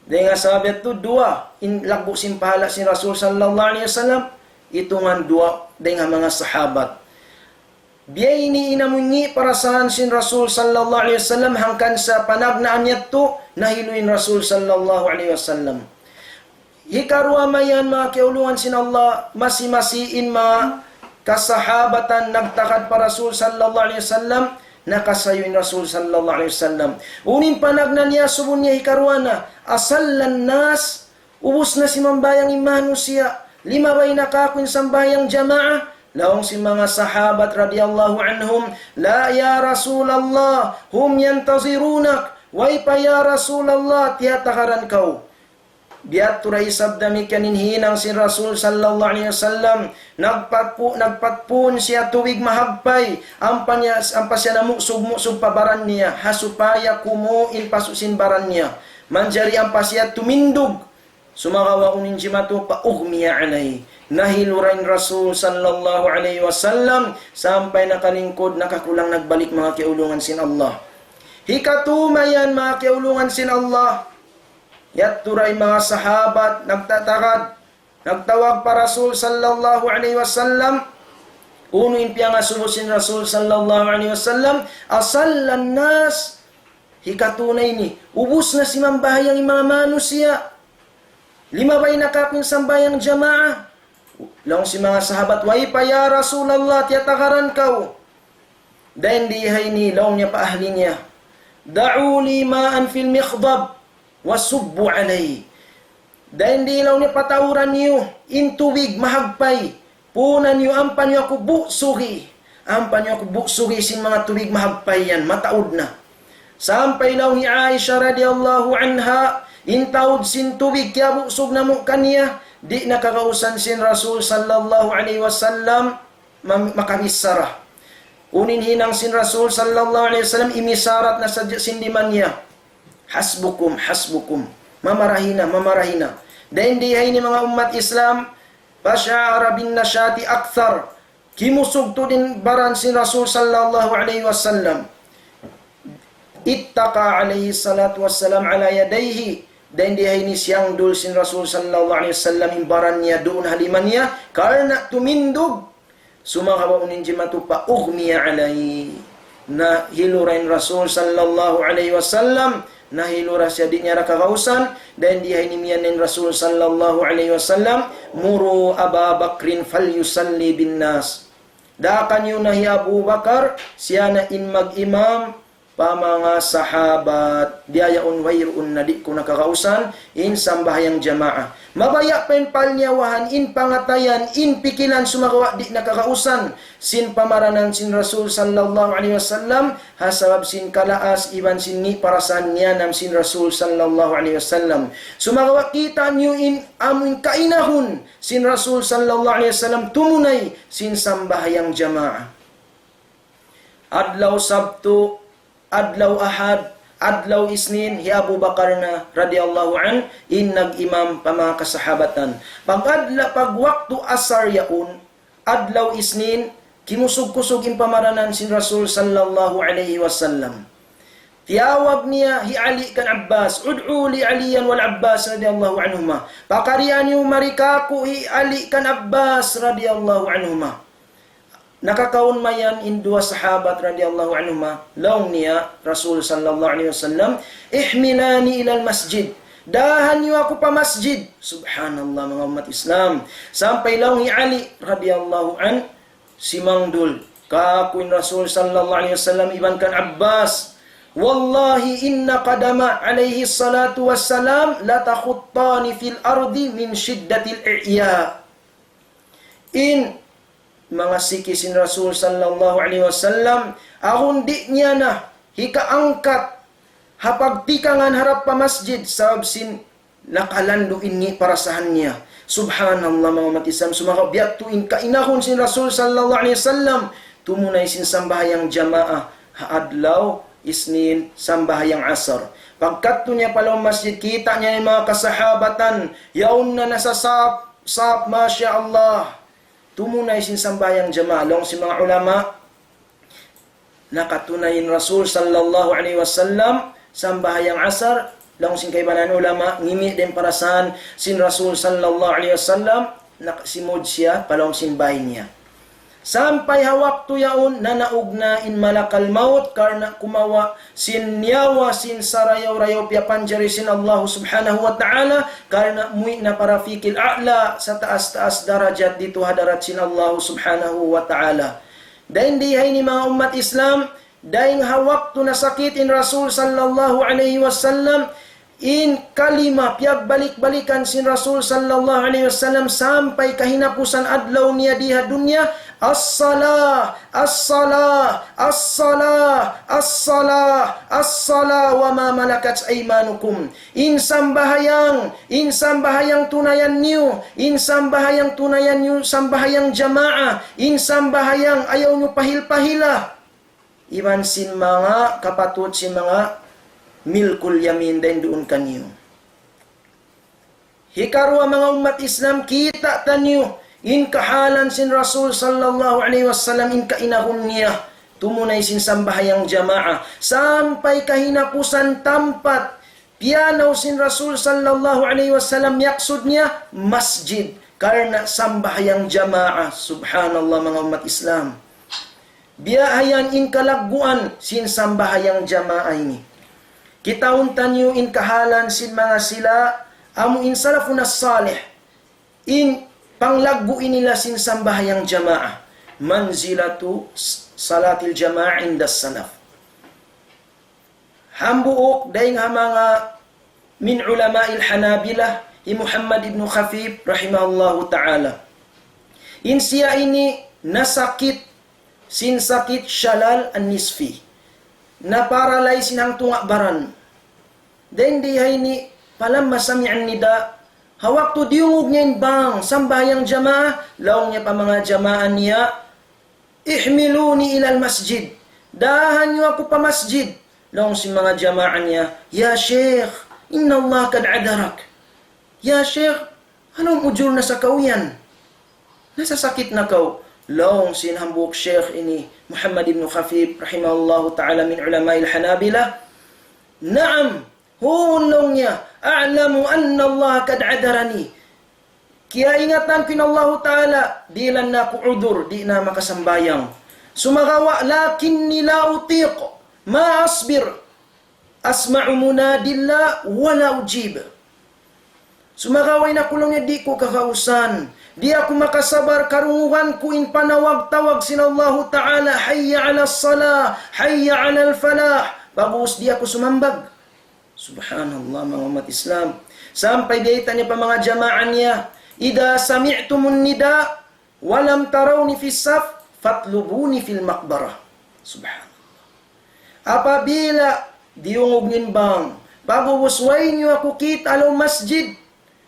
Dayn ha sabab yadtu duwa, in laggu' sin pahala' sin Rasul sallallahu alayhi wasallam, itungan duwa dayn ha manga sahabat. Biya' ini in amu in ngi' parasahan sin Rasul sallallahu alayhi wasallam, hangkan sa panagnaan yadtu, nahilu in Rasul sallallahu alayhi wasallam. Hikaruwa mayan manga kiyaulungan sin Allah, masi-masi in manga kasahabatan nagtagad pa Rasul sallallahu alayhi wasallam, nakasayu in Rasul sallallahu alayhi wasallam. Unu in panagnaan niya, subun niya hikaruwa na, أصلى الناس, ubus na simambahayang in manusiya', limabay na kāku' in sambahayang jamaa. Laung sin manga sahabat radiyallahu anhum, لا يا رسول الله، هم ينتظرونك, way pa ya Rasulullah, tiyatagaran kaw. Biya' tuud isab damikkiyan in hinang sin Rasul sallallahu alayhi wasallam. Nagpatpu-, nagpatpun siya tubig mahagpay. Ampa niya, ampa siya namusug-musug pa baran niya. Ha supaya kumu' in pasu' sin baran niya. Manjari ampa siya tumindug. Sumagawa' unu in jimatu, فأغمي عليه. Nahilu ra in Rasul sallallahu alayhi wasallam. Sampay nakalingkud, nakakulang nagbalik manga kiyaulungan sin Allah. Hikatu mayan manga kiyaulungan sin Allah. Yadtu ra in manga sahabat nagtatagad, nagtawag pa Rasul sallallahu alayhi wasallam. Unu in piyangasubu sin Rasul sallallahu alayhi wasallam, أصلى الناس. Hikatu na ini, ubus na simambahayang in manga manusiya'. Limabay na kāku' in sambahayang jamaa. Laung sin manga sahabat, way pa ya Rasulullah, tiyatagaran kaw. Dayn di ha ini, laung niya pa ahli niya, دعوا لي ماء في المخضب وصبوا علي. Dayn di laung niya, patauran niyu in tubig mahagpay, puunan niyu, ampa niyu aku busugi, ampa niyu aku busugi sin manga tubig mahagpay yan, mataud na. Sampay laung hi Aisha radiyallahu anha, in taud sin tubig kiyabusug namu' kaniya, di' na kagausan sin Rasul sallallahu alayhi wasallam, mam-, makabichara. Unu in hinang sin Rasul sallallahu alayhi wasallam, imisarat na sadja sin lima niya. حسبكم، حسبكم. Mamarahi na, mamarahi na. Dayn di ha ini manga ummat Islam, فشعر بالنشاط أكثر. Kimusug tuud in baran sin Rasul sallallahu alayhi wasallam. اتكأ عليه الصلاة والسلام على يديه. Dayn di ha ini siyangdul sin Rasul sallallahu alayhi wasallam in baran niya duun ha lima niya, karna' tumindug. Sumagawa' unu in jimatu, فأغمي عليه. Nahilu ra in Rasul sallallahu alayhi wasallam, nahilu ra siya, di' niya ra kagausan, dayn di ha ini miyan in Rasul sallallahu alayhi wasallam, مروا أبا بكر فليصل بالناس. Daakan niyu na hi Abu Bakar, siya na in mag-imam pa manga sahabat, biya' yaun wayruun na di' ku na kagausan in sambahayang jamaa. Mabaya' pa in palniyawahan, in pangatayan, in pikilan, sumagawa' di' na kagausan sin pamaranan sin Rasul sallallahu alayhi wasallam, ha sabab sin kalaas iban sin ngi' parasahan niyanam sin Rasul sallallahu alayhi wasallam. Sumagawa' kita' niyu in amu in kainahun sin Rasul sallallahu alayhi wasallam tumunay sin sambahayang jamaa. Adlaw Sabtu, adlaw Ahad, adlaw Isnin, hi Abu Bakar na radiyallahu anhu, in nag-imam pa manga kasahabatan. Pag adla-, pag waktu asar yaun, adlaw Isnin, kimusug-kusug in pamaranan sin Rasul sallallahu alayhi wasallam. Tiyawag niya hi Ali kan Abbas, "Ud'u li Aliyan wal Abbas radiyallahu anhuma." "Pakarian niyu mari kāku' hi Ali kan Abbas radiyallahu anhuma." Nakakaun mayan in duwa sahabat radiyallahu anhuma, laung niya Rasul sallallahu alayhi wasallam, "Ihmilani ilal masjid." "Dāhan niyu aku pa masjid." Subhanallah, manga ummat Islam. Sampay laung hi Ali radiyallahu anhu, simangdul kāku' in Rasul sallallahu alayhi wasallam iban kan Abbas, "Wallahi inna qadama alayhi salatu wassalam latakhuttani fil ardi min shiddatil i'ya." In manga siki sin Rasul sallallahu alayhi wasallam, awn di' niya na hikaangkat ha pagtikangan harap pa masjid, sabab sin nakalandu' in ngi' parasahan niya. Subhanallah, manga ummat Islam, sumagawa' biya' tu in kainahun sin Rasul sallallahu alayhi wasallam, tumunay sin sambahayang jamaa ha adlaw Isnin, sambahayang asar. Pagkadtu niya pa lawm masjid, kita' niya in manga kasahabatan, yaun na nasasap, sap, masha Allah. Tumunay sin sambahayang jamaa, laung sin manga ulama, nakatunay in Rasul sallallahu alayhi wasallam sambahayang asar, laung sin kaibanan ulama, ngimi' da in parasahan sin Rasul sallallahu alayhi wasallam, nakasimud siya pa lawm sin bāy niya. Sampay ha waktu yaun, nanaug na in malakal maut, karna' kumawa' sin nyawa sin sarayaw-rayaw piyapanjari sin Allah subhanahu wa ta'ala, karna' muwi' na pa rafiqil a'la, sataas-taas darajat didtu ha hadarat sin Allah subhanahu wa ta'ala. Dayn di ha ini manga ummat Islam, dayn ha waktu nasakit in Rasul sallallahu alayhi wasallam, in kalima piyagbalik-balikan sin Rasul sallallahu alayhi wasallam sampay kahinapusan adlaw niya di ha dunya, "As-salah, as-salah, as-salah, as-salah, as-salah, wa ma malakat aymanukum." In sambahayang, in sambahayang tunayan niyu, in sambahayang tunayan niyu, sambahayang jamaa, in sambahayang ayaw niyu pahil-pahila. Iban sin manga kapatut sin manga milkul yamin dayn duun kaniyu. Hikaruwa manga ummat Islam, kita' taniyu in kahalan sin Rasul sallallahu alayhi wasallam in kainahun niya tumunay sin sambahayang jamaa. Sampay kahinapusan tampat piyanaw sin Rasul sallallahu alayhi wasallam, yaksud niya masjid. Karna' sambahayang jamaa. Subhanallah, manga ummat Islam. Biya' ha yan in kalagguan sin sambahayang jamaa ini. Kitaun taniyu in kahalan sin manga sila, amu in salafun as-salih, in panglaggu' nila sin sambahayang jamaa. Manzilatu s-, salatil jamaa inda salaf. Hambuuk dayn ha manga min ulama'il Hanabilah, hi Muhammad ibn Khafif rahimahullahu ta'ala. In siya ini nasakit sin sakit shalal an-nisfi. Naparalyze in hangtunga' baran. Dayn di ha ini, falamma sami'an nida, ha waktu diyungug niya in bang sambahayang jamaa, laung niya pa manga jamaa niya, "Ihmiluni ilal masjid." "Dāhan niyu aku pa masjid." Laung sin manga jamaa niya, "Ya Sheikh, innallaha qad adarak." "Ya Sheikh, unu in ujur na sa kaw yan? Nasasakit na kaw." Laung sin hambuuk Sheikh ini, Muhammad ibn Khafif, rahimahullahu ta'ala, min ulama'il Hanabilah, "Na'am, huun," laung niya, "a'lamu annallaha qad adarani." Kiyaingatan ku in Allahu Ta'ala, dihilan na aku udur, di' na makasambahayang. Sumagawa', "Lakinni la utiq, ma asbir, asma'u munadillah, wa la ujib." Sumagawa' in aku laung niya di' ku kagausan. Di' aku makasabar karungugan ku in panawag-tawag sin Allahu Ta'ala, "Hayya ala salah, hayya ala falah." Pag'ubus di' aku sumambag. Subhanallah, manga ummat Islam. Sampay biyayta' niya pa manga jamaa niya, إذا سمعتم النداء ولم تروني في الصف فاطلبوني في المقبرة. Subhanallah. Apabila diyungug in bang, pag'ubus way niyu aku kīta' ha lawm masjid,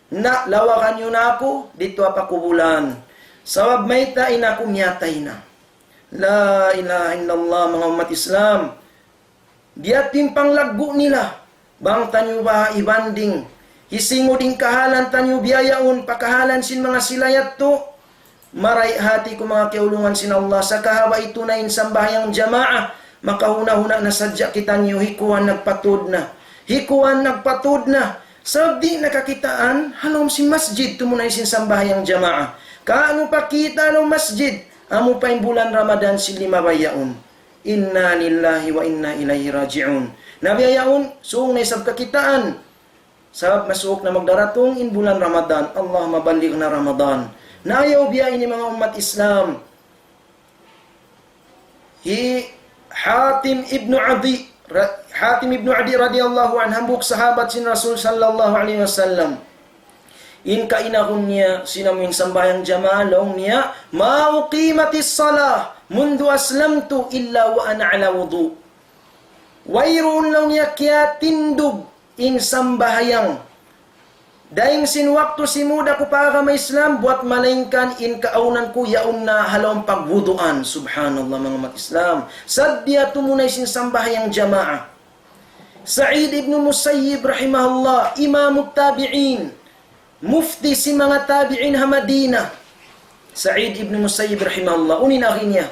na lawagan niyu na aku didtu ha pakubulan. Sabab mayta', in aku miyatay na. La ilaha illallah, manga ummat Islam. Biya' ha yan in panglaggu' nila. Bang taniyu ba ibanding, hisingud in kahalan taniyu bihaun pa kahalan sin manga sila yadtu. Marayaw hati ku, manga kiyaulungan sin Allah, sa' kahaba' itu na in sambahayang jamaa, makahuna-huna na sadja kitaniyu, hi kuwan nagpatud na. Hi kuwan nagpatud na. Sabab di' na kakitaan ha lawm sin masjid, tumunay sin sambahayang jamaa. Kaunu pa kīta' ha lawm masjid, amu pa in bulan Ramadan sin limabay yaun. إنا لله وإنا إليه راجعون. Na bihaun, sūng na isab kakitaan. Sabab masuuk na magdaratung in bulan Ramadan. اللهم بلغنا رمضان. Na ayaw biya' ini, manga ummat Islam. Hi Hatim ibnu Adi, ra-, Hatim ibnu Adi radiyallahu anhu, hambuuk sahabat sin Rasul sallallahu alayhi wasallam. In kainagun niya sin amu in sambahayang jamaa, laung niya, ما أقيمت الصلاة منذ أسلمت إلا وأنا على وضوء. Wayruun, laung niya, kiyatindug in sambahayang dayn sin waktu simud aku pa agama Islam, buwat malaingkan in kaawnan ku yaun na ha lawm pagwuduan. Subhanallah, manga ummat Islam. Sadja tumunay sin sambahayang jamaa. Sa'id ibn Musayyib rahimahullah, Imamut Tabi'in, mufti sin manga tabi'in ha Madina. Sa'id ibn Musayyib rahimahullah, unu in agi niya,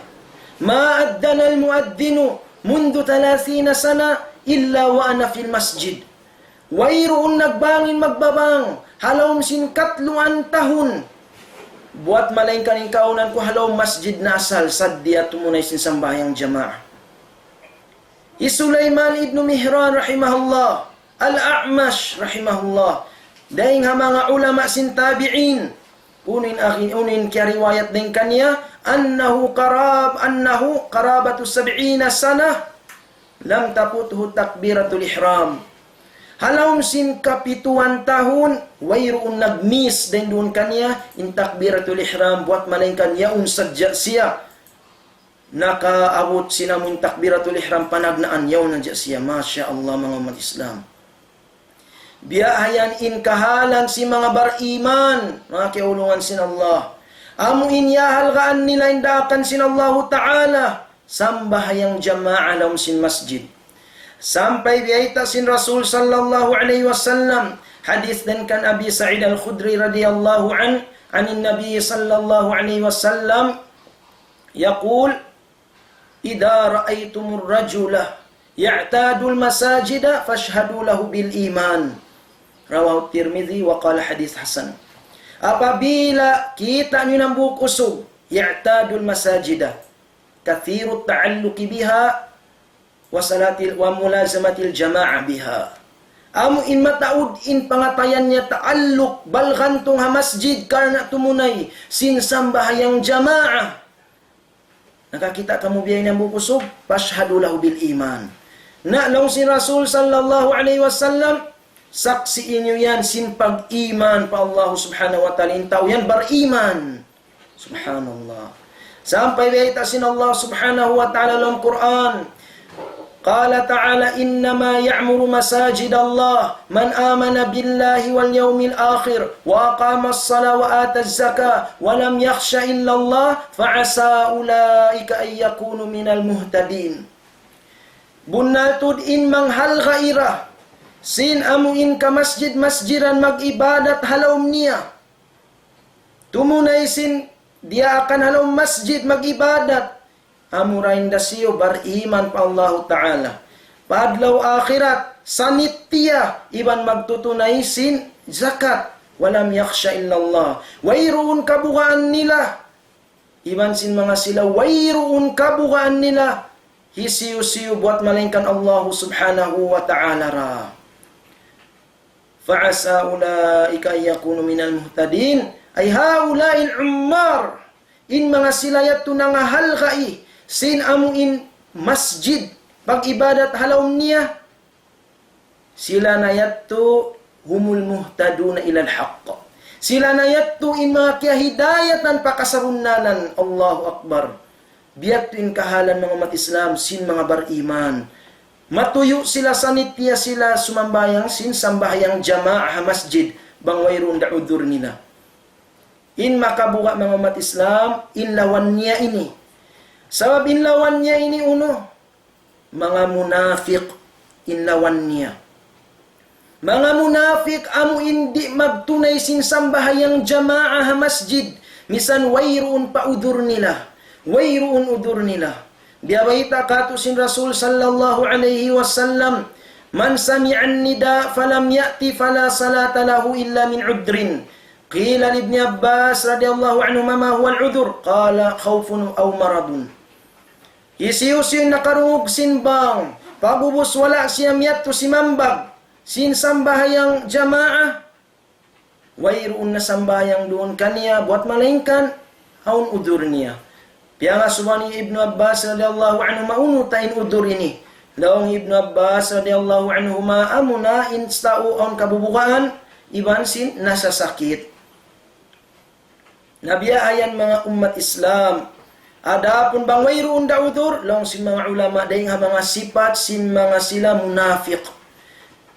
ما أذن المؤذن منذ ثلاثين سنة إلا وأنا في المسجد. Wayruun nagbang in magbabang ha lawm sin katluan tahun, buwat malaingkan in kaawnan ku ha lawm masjid na asal, sadja tumunay sin sambahayang jamaa. Hi Sulaiman ibn Mihran rahimahullah, Al-A'mash rahimahullah, dayn ha manga ulama sin tabi'in, unu in agi-, unu in kiyariwayat dayn kaniya, أنه قراب-، أنه قرابة سبعين سنة لم تفته تكبيرة الإحرام. Ha lawm sin kapituan tahun, wayruun nag-miss dayn duun kaniya in takbiratul ihram, buwat malaingkan yaun sadja siya nakaabut sin amu in takbiratul ihram panagnaan, yaun na sadja siya. Masha Allah, manga ummat Islam. Biya' ha yan in kahalan sin manga bariman, manga kiyaulungan sin Allah. Amu in iyahalgaan nila in daakan sin Allahu Ta'ala, sambahayang jamaa ha lawm sin masjid. Sampay biyayta' sin Rasul sallallahu alayhi wasallam, hadith dayn kan Abi Sa'id Al-Khudri radiyallahu anhu, عن النبي صلى الله عليه وسلم يقول: إذا رأيتم الرجل يعتاد المساجد فاشهدوا له بالإيمان. رواه الترمذي وقال حديث حسن. Apabila kita' niyu in hambuuk usug, يعتاد المساجد، كثير التعلق بها وصلاة ال-، وملازمة الجماعة بها. Amu in mataud in pangatayan niya ta'alluq, balgantung ha masjid karna' tumunay sin sambahayang jamaa. Nakakita' kamu biya' ini hambuuk usug, فاشهدوا له بالإيمان. Na laung sin Rasul sallallahu alayhi wasallam, saksii niyu yan sin pag-iman pa Allah subhanahu wa ta'ala. In tau yan bariman. Subhanallah. Sampay biyayta' sin Allah subhanahu wa ta'ala ha lawm Qur'an. قال تعالى: إنما يعمر مساجد الله من آمن بالله واليوم الآخر وأقام الصلاة وآتى الزكاة ولم يخش إلا الله فعسى أولئك أن يكونوا من المهتدين. Bunnal tuud in manghalga' ira sin amu in kamasjid-masjidan mag-ibadat ha lawm niya. Tumunay sin diyaakan ha lawm masjid mag-ibadat. Amura in da siyu bariman pa Allahu Ta'ala, pa adlaw akhirat, sanitiya, iban magtutunay sin zakat. ولم يخش إلا الله. Wayruun kabugaan nila iban sin manga sila, wayruun kabugaan nila hisiyu-siyu buwat malaingkan Allahu Subhanahu wa Ta'ala ra. فعسى أولئك أن يكونوا من المهتدين. أي هؤلاء العمار. In manga sila yadtu nangahalgai' sin amu in masjid. pag-ibadat ha lawm niya, sila na yadtu هم المهتدون إلى الحق. Sila na yadtu in manga kiyahidayatan pa kasabunnalan. Allahu Akbar. Biya' yadtu in kahalan manga ummat Islam sin manga bariman. Matuyu' sila, sanitiya sila sumambahayang sin sambahayang jamaa ha masjid, bang wayruun da udhur nila. In makabuga' manga ummat Islam, in lawan niya ini. Sabab in lawan niya ini unu, manga munafik in lawan niya. Manga munafik amu in di' magtunay sin sambahayang jamaa ha masjid, misan wayruun pa udhur nila, wayruun udhur nila. Biya' bayta' katu' sin Rasul sallallahu alayhi wasallam, من سمع النداء فلم يأت فلا صلاة له إلا من عذر. قيل لابن عباس رضي الله عنهما: ما هو العذر؟ قال: خوف أو مرض. Hisiyu-siyu in nakarungug sin bang, pag'ubus wala' siya miyadtu simambag sin sambahayang jamaa, wayruun na sambahayang duun kaniya buwat malaingkan awn udhur niya. Piyangasubuhan hi Ibnu Abbas radiyallahu anhuma unu ta in udhur ini. Laung Ibnu Abbas radiyallahu anhuma, amuna in tau awn kabubugaan iban sin nasasakit. Na biya' ha yan manga ummat Islam. Adapun bang wayruun da udhur, laung sin manga ulama, dayn ha manga sipat sin manga sila munafik.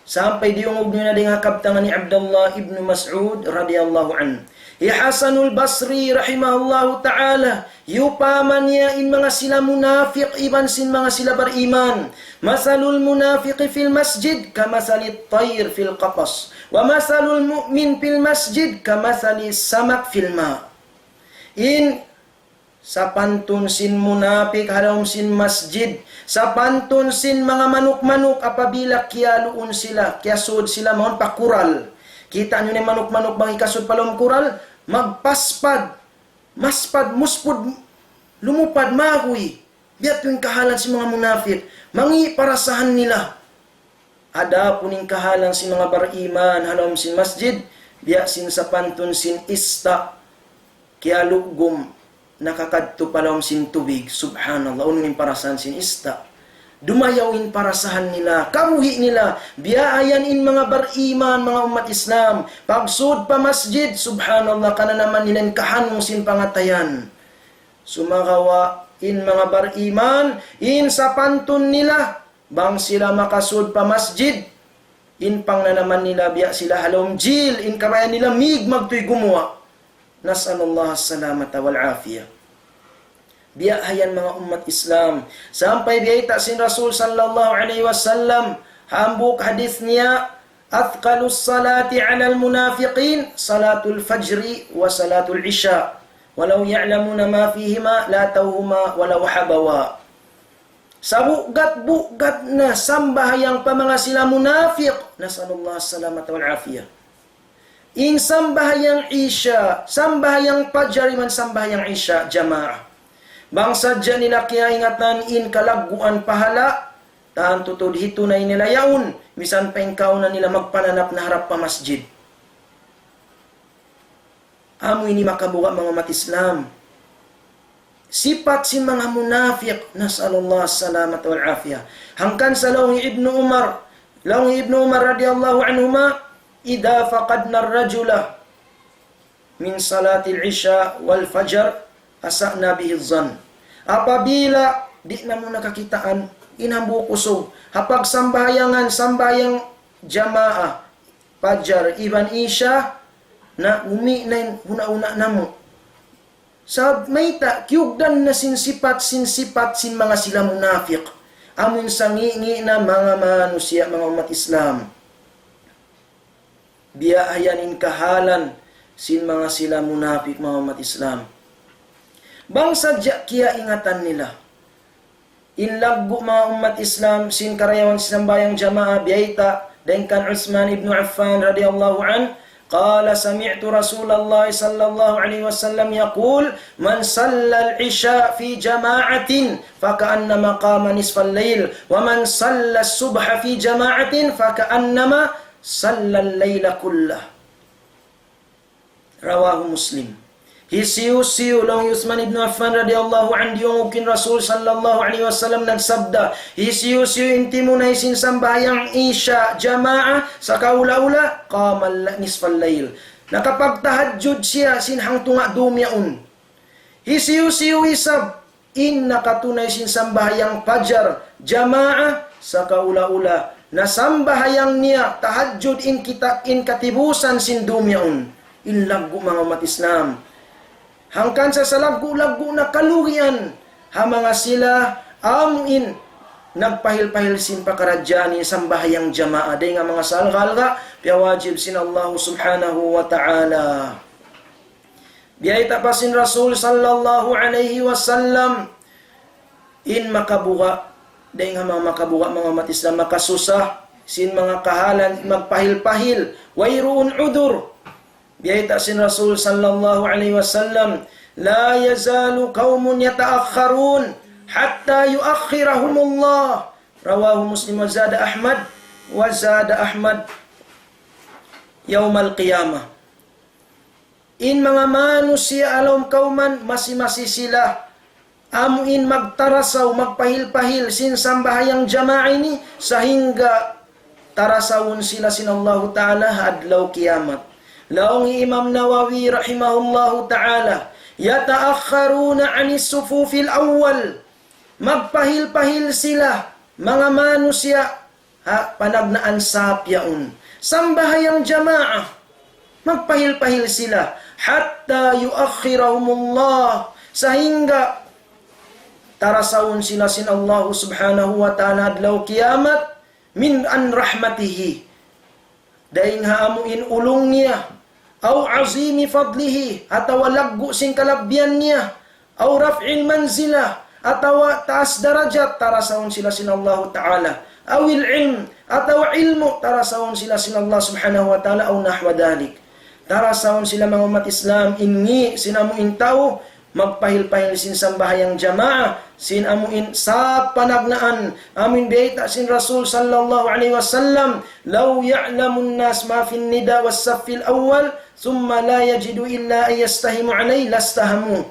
Sampay diyungug niyu na dayn ha kabtangan hi Abdullah ibn Mas'ud radiyallahu anhu. Hi Hasanul Basri rahimahullahu ta'ala, hiyupaman niya in manga sila munafik iban sin manga sila bariman. مثل المنافق في المسجد كمثل الطير في القفص، ومثل المؤمن في المسجد كمثل السمك في الماء. In sapantun sin munafik ha lawm sin masjid, sapantun sin manga manuk-manuk apabila kiyaluun sila, kiyasud sila mawn pa kural. Kita' niyu na in manuk-manuk bang hikasud pa lawm kural, magpaspad, maspad, muspud, lumupad, mahuy. Biya' yadtu in kahalan sin manga munafik. Mangi' parasahan nila. Adapun in kahalan sin manga bariman ha lawm sin masjid, biya' sin sapantun sin ista', kiyalugum, nakakadtu pa lawm sin tubig. Subhanallah, unu in parasahan sin ista'? Dumayaw in parasahan nila, kabuhi' nila. Biya' ha yan in manga bariman, manga ummat Islam. Pagsud pa masjid, subhanallah, kananaman nila in kahanung sin pangatayan. Sumagawa' in manga bariman, in sapantun nila, bang sila makasud pa masjid, in pangnanaman nila biya' sila ha lawm jil, in kabayaan nila mig magtuy gumuwa'. نسأل الله السلامة والعافية. Biya' ha yan manga ummat Islam. Sampay biyayta' sin Rasul sallallahu alayhi wasallam, hambuuk hadith niya, أثقل الصلاة على المنافقين صلاة الفجر وصلاة العشاء ولو يعلمون ما فيهما لأتوهما ولو حبوا. Sabugat-bugat na sambahayang pa manga sila munafik. نسأل الله السلامة والعافية. In sambahayang Isya, sambahayang Fajar iban sambahayang Isya, jamaa. Bang sadja nila kiyaingatan in kalagguan pahala', tantu tuud hitunay nila yaun, misan pa in kaawnan nila magpananap naharap pa masjid. Amu ini makabuga' manga ummat Islam. Sipat sin manga munafik, نسأل الله السلامة والعافية. Hangkan sa laung hi Ibnu Umar, laung hi Ibnu Umar radiyallahu anhuma, إذا فقدنا الرجل من صلاة العشاء والفجر أسأنا به الظن. Apabila di' namu' na kakitaan in hambuuk usug ha pagsambahayangan, sambahayang jamaa, Fajar iban Isya, na umi' na in huna'-huna' namu'. Sabab mayta', kiyugdan na sin sipat, sin sipat sin manga sila munafik. Amun sangi'-ngi' na manga manusiya', manga ummat Islam. Biya' ha yan in kahalan sin manga sila munafik, manga ummat Islam. Bang sadja kiyaingatan nila in laggu' manga ummat Islam sin karayawan sin sambahayang jamaa, biyayta' dayn kan Uthman ibn Affan radiyallahu anhu, قال: سمعت رسول الله صلى الله عليه وسلم يقول: من صلى العشاء في جماعة فكأنما قام نصف الليل، ومن صلى الصبح في جماعة فكأنما صلى الليل كله. رواه مسلم. Hisiyu-siyu, laung hi Uthman ibn Affan radiyallahu anhu, diyungug in Rasul sallallahu alayhi wasallam nagsabda, hisiyu-siyu in timunay sin sambahayang Isha jamaa, sakaula-ula, qama nisfal layl. Nakapagtahajjud siya sin hangtunga' dum yaun. Hisiyu-siyu isab, in nakatunay sin sambahayang pajar, jamaa, sakaula-ula, nasambahayang niya, tahajjud in kita, in katibusan sin dum yaun. In laggu' manga ummat Islam. Hangkan sa salaggu'-laggu' na kalugian, ha manga sila, amu in, nagpahil-pahil sin pakaradjaan in sambahayang jamaa, dayn ha manga salga'-alga', piyawajib sin Allah subhanahu wa ta'ala. Biyayta' pa sin Rasul sallallahu alayhi wasallam, in makabuga', dayn ha manga makabuga', manga ummat Islam, makasusa, sin manga kahalan, magpahil-pahil, wayruun udur. Biyayta' sin Rasul sallallahu alayhi wasallam, لا يزال قوم يتأخرون حتى يؤخرهم الله. رواه مسلم وزاد أحمد، وزاد أحمد يوم القيامة. In manga manusiya' ha lawm kawman, masi-masi sila, amu in magtarasaw, magpahil-pahil sin sambahayang jamaa ini, sahingga tarasawun sila sin Allahu Ta'ala ha adlaw kiyamat. Laung hi Imam Nawawi rahimahullahu ta'ala, يتأخرون عن الصفوف الأول. Magpahil-pahil sila, manga manusiya', ha panagnaan sap yaun. Sambahayang jamaa, magpahil-pahil sila. حتى يؤخرهم الله. Sahingga tarasawun sila sin Allah subhanahu wa ta'ala adlaw kiyamat, من عن رحمته. Dayn ha amu in ulung niya, أو عظيم فضله, atawa laggu' sin kalabbihan niya, أو رفع المنزلة, atawa taas darajat, tarasawun sila sin Allahu Ta'ala, أو العلم, atawa ilmu', tarasawun sila sin Allah Subhanahu wa Ta'ala, أو نحو ذلك. Tarasawun sila manga ummat Islam, in ngi' sin amu in tau, magpahil-pahil sin sambahayang jamaa, sin amu in sap panagnaan, amu in bayta' sin Rasul sallallahu alayhi wasallam, لو يعلم الناس ما في النداء والصف الأول ثم لا يجدوا إلا أن يستهموا عليه لاستهموا.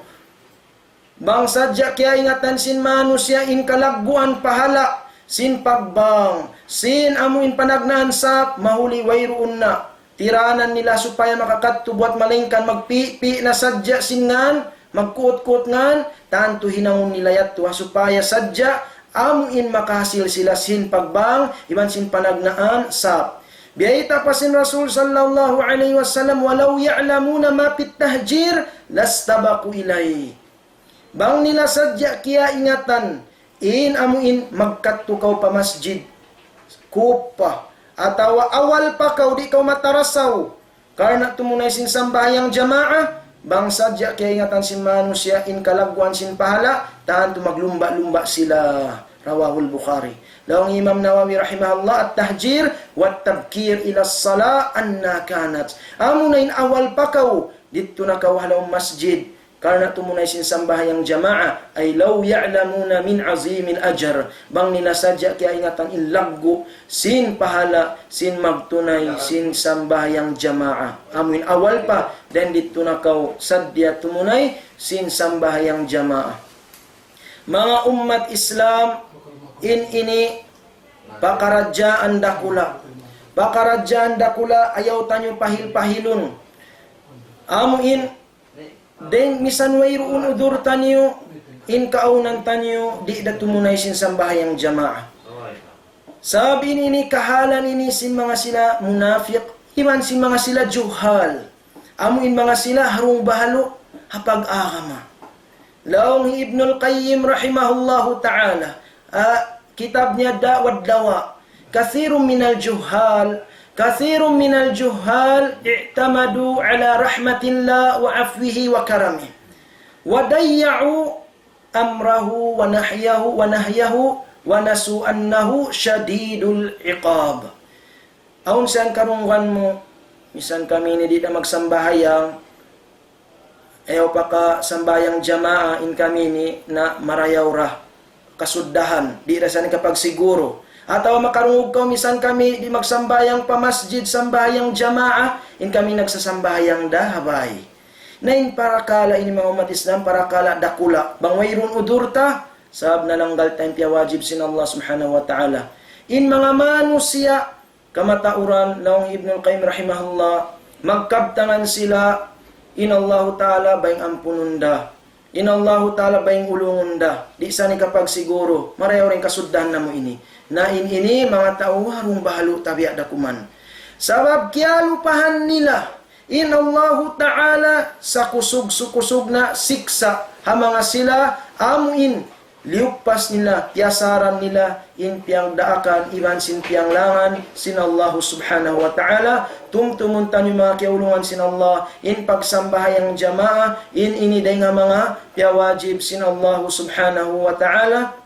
Bang sadja kiyaingatan sin manusiya' in kalagguan pahala' sin pagbang sin amu in panagnaan sap, mahuli wayruun na tiranan nila supaya makakadtu buwat, malaingkan magpi'-pi' na sadja sin ngan, magkuut-kuut ngan, tantu hinangun nila yadtu ha supaya sadja amu in makahasil sila sin pagbang iban sin panagnaan sap. Biyayta' pa sin Rasul sallallahu alayhi wasallam, ولو يعلمون ما في التهجير لاستبقوا إليه. Bang nila sadja kiyaingatan in amu in magkadtu kaw pa masjid, kupa, atawa awal pa kaw, di' kaw matarasaw karna' tumunay sin sambahayang jamaa, bang sadja kiyaingatan sin manusiya' in kalagguan sin pahala', tantu maglumba'-lumba' sila. رواه البخاري. Laung Imam Nawawi rahimahullah, التهجير والتبكير إلى الصلاة أنى كانت. Amu na in awal pa kaw, didtu na kaw ha lawm masjid, karna' tumunay sin sambahayang jamaa, أي لو يعلمون من عظيم الأجر. Bang nila sadja kiyaingatan in laggu' sin pahala' sin magtunay sin sambahayang jamaa. Amu in awal pa, dayn didtu na kaw sadja tumunay sin sambahayang jamaa. Manga ummat Islam, in ini pakaradjaan dakula'. Pakaradjaan dakula', ayaw taniyu pahil-pahilun. Amu in dayng misan wayruun udur taniyu, in kaawnan taniyu, di' da tumunay sin sambahayang jamaa. Sabab ini, ini kahalan ini sin manga sila munafik, iban sin manga sila juhal. Amu in manga sila harung bahalu' ha pag-agama. Laung hi Ibnul Qayyim rahimahullahu ta'ala, ah, kitab niya Da' wad Dawa', كثير من الجهال، كثير من الجهال اعتمدوا على رحمة الله وعفوه وكرمه، وضيعوا أمره ونهيه، ونهيه، ونسوا أنه شديد العقاب. Awn siyang karungugan mu, misan kami ini di' da magsambahayang, ayaw pa ka sambahayang jamaa in kami ini na marayaw ra kasuddahan, di' da sa ini kapagsiguru. Atawa makarungug kaw misan kami di' magsambahayang pa masjid, sambahayang jamaa, in kami nagsasambahayang da ha bay. Na in parakala' ini manga ummat Islam, parakala' dakula'. Bang wayruun udhur ta, sabab nalanggal ta in piyawajib sin Allah Subhanahu wa Ta'ala. In manga manusiya', kamatauran, laung Ibnul Qayyim rahimahullah, magkabtangan sila, in Allahu Ta'ala bayng ampunun da. In Allahu Ta'ala bayng ulungun da. Di' sa ini kapagsiguru, marayaw in kasuddahan namu' ini. Na in ini, manga tau, harung bahalu' tabiya' da kuman. Sabab kiyalupahan nila, in Allahu Ta'ala sakusug-sukusug na siksa' ha manga sila amuin liyuppas nila, tiyasaran nila in piyagdaakan iban sin piyanglangan sin Allahu Subhanahu wa Ta'ala. Tumtumun taniyu manga kiyaulungan sin Allah, in pagsambahayang jamaa, in ini dayn ha manga piyawajib sin Allahu Subhanahu wa Ta'ala.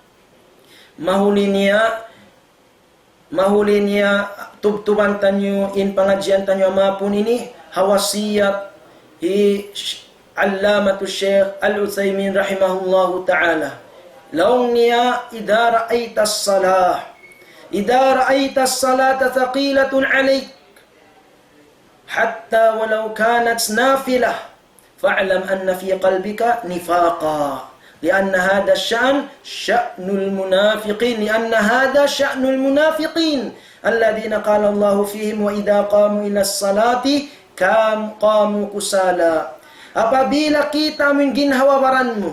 Mahuli niya, mahuli niya, tubtuban taniyu in pangadjian taniyu ha mapun ini, ha wasiyat hi Sh-, Allamatu Shaykh Al-Uthaymin rahimahullahu ta'ala. Laung niya, إذا رأيت الصلاة، إذا رأيت الصلاة ثقيلة عليك حتى ولو كانت نافلة، فاعلم أن في قلبك نفاقا، لأن هذا الشأن شأن المنافقين، لأن هذا شأن المنافقين الذين قال الله فيهم: وإذا قاموا إلى الصلاة كام-، قاموا كسالى. Apabila kita' mu in ginhawa-baran mu,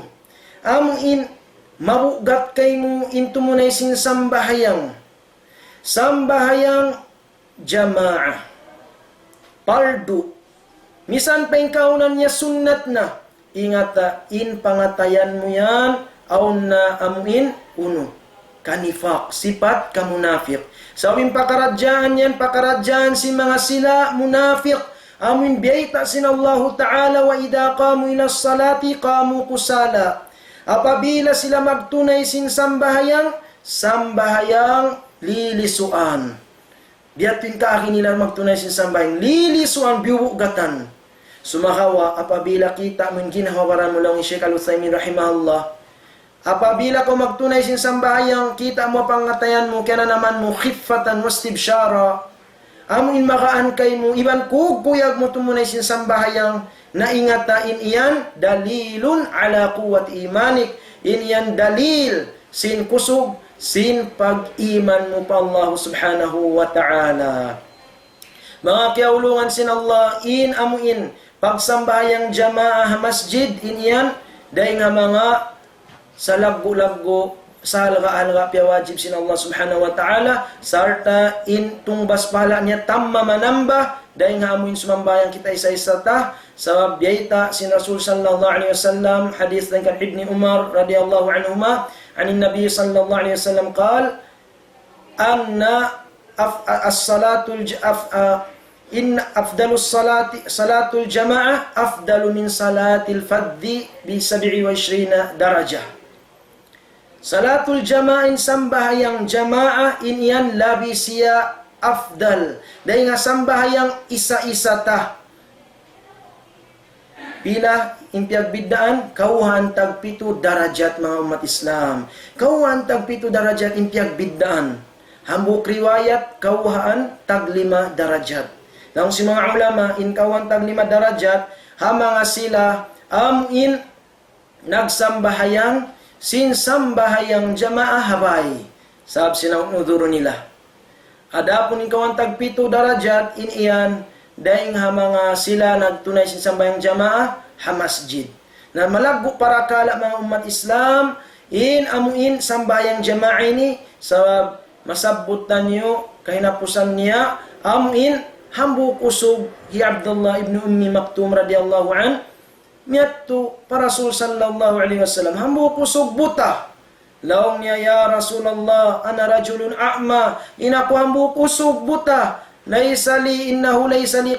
amu in mabugat kaymu in tumunay sin sambahayang, sambahayang jamaa, pardu. Misan pa in kaawnan niya sunnat na, ingata in pangatayan mu yan, awn na amuin unu, kanifaq, sipat kamunafik. Sabab in pakaradjaan yan, pakaradjaan sin manga sila munafik. Amuin biyayta' sin Allahu Ta'ala, وإذا قاموا إلى الصلاة قاموا كسالى. Apabila sila magtunay sin sambahayang, sambahayang lilisuan. Biya' tuud in kaagi nila magtunay sin sambahayang, lilisuan, biyubugatan. Sumagawa', apabila kita' mu in ginhawa-baran mu, laung hi Shaykh Al-Uthaymin rahimahullah, apabila kaw magtunay sin sambahayang, kita' mu pangatayan mu, kiyananaman mu, خفة واستبشارا. Amu in magaan kaymu, iban kuyag-kuyag mu tumunay sin sambahayang, na ingata in yan, دليل على قوة إيمانك. In yan dalil sin kusug sin pag-iman mu pa Allah Subhanahu wa Ta'ala. Manga kiyaulungan sin Allah, in amu in pagsambahayang jamaa ha masjid, in yan, dayn ha manga salaggu'-laggu', sahalga'-halga' piyawajib sin Allah Subhanahu wa Ta'ala, sarta' in tungbas pahala' niya tamma manambah, dayn ha amu in sumambahayang kita isa-isa ta, sabab biyayta' sin Rasul sallallahu alayhi wasallam, hadith dayn kan Ibni Umar radiyallahu anhuma, عن النبي صلى الله عليه وسلم قال: أن أف-، الصلاة الج-، أف-، إن أفضل الصلاة، صلاة الجماعة أفضل من صلاة الفذ بسبع وعشرين درجة. Salatul jamaa, in sambahayang jamaa, in yan labi siya afdal dayn ha sambahayang isa-isa ta. Pila in piyagbiddaan? Kawhaan tagpitu darajat, manga ummat Islam. Kawhaan tagpitu darajat in piyagbiddaan. Hambuuk riwayat, kawhaan taglima darajat. Laung sin manga ulama, in kawhaan taglima darajat, ha manga sila amu in nagsambahayang sin sambahayang jamaa ha bay, sabab sin awn udhur nila. Adapun in kawhaan tagpitu darajat, in yan dayn ha manga sila nagtunay sin sambahayang jamaa ha masjid. Na malaggu' parakala', manga ummat Islam, in amu in sambahayang jamaa ini, sabab masabbut taniyu kahinapusan niya, amu in hambuuk usug hi Abdullah ibn Ummi Maktum radiyallahu anhu, miyadtu pa Rasul sallallahu alayhi wasallam, hambuuk usug buta. Laung niya, يا رسول الله، أنا رجل أعمى. In aku hambuuk usug buta. ليس لي، إنه ليس لي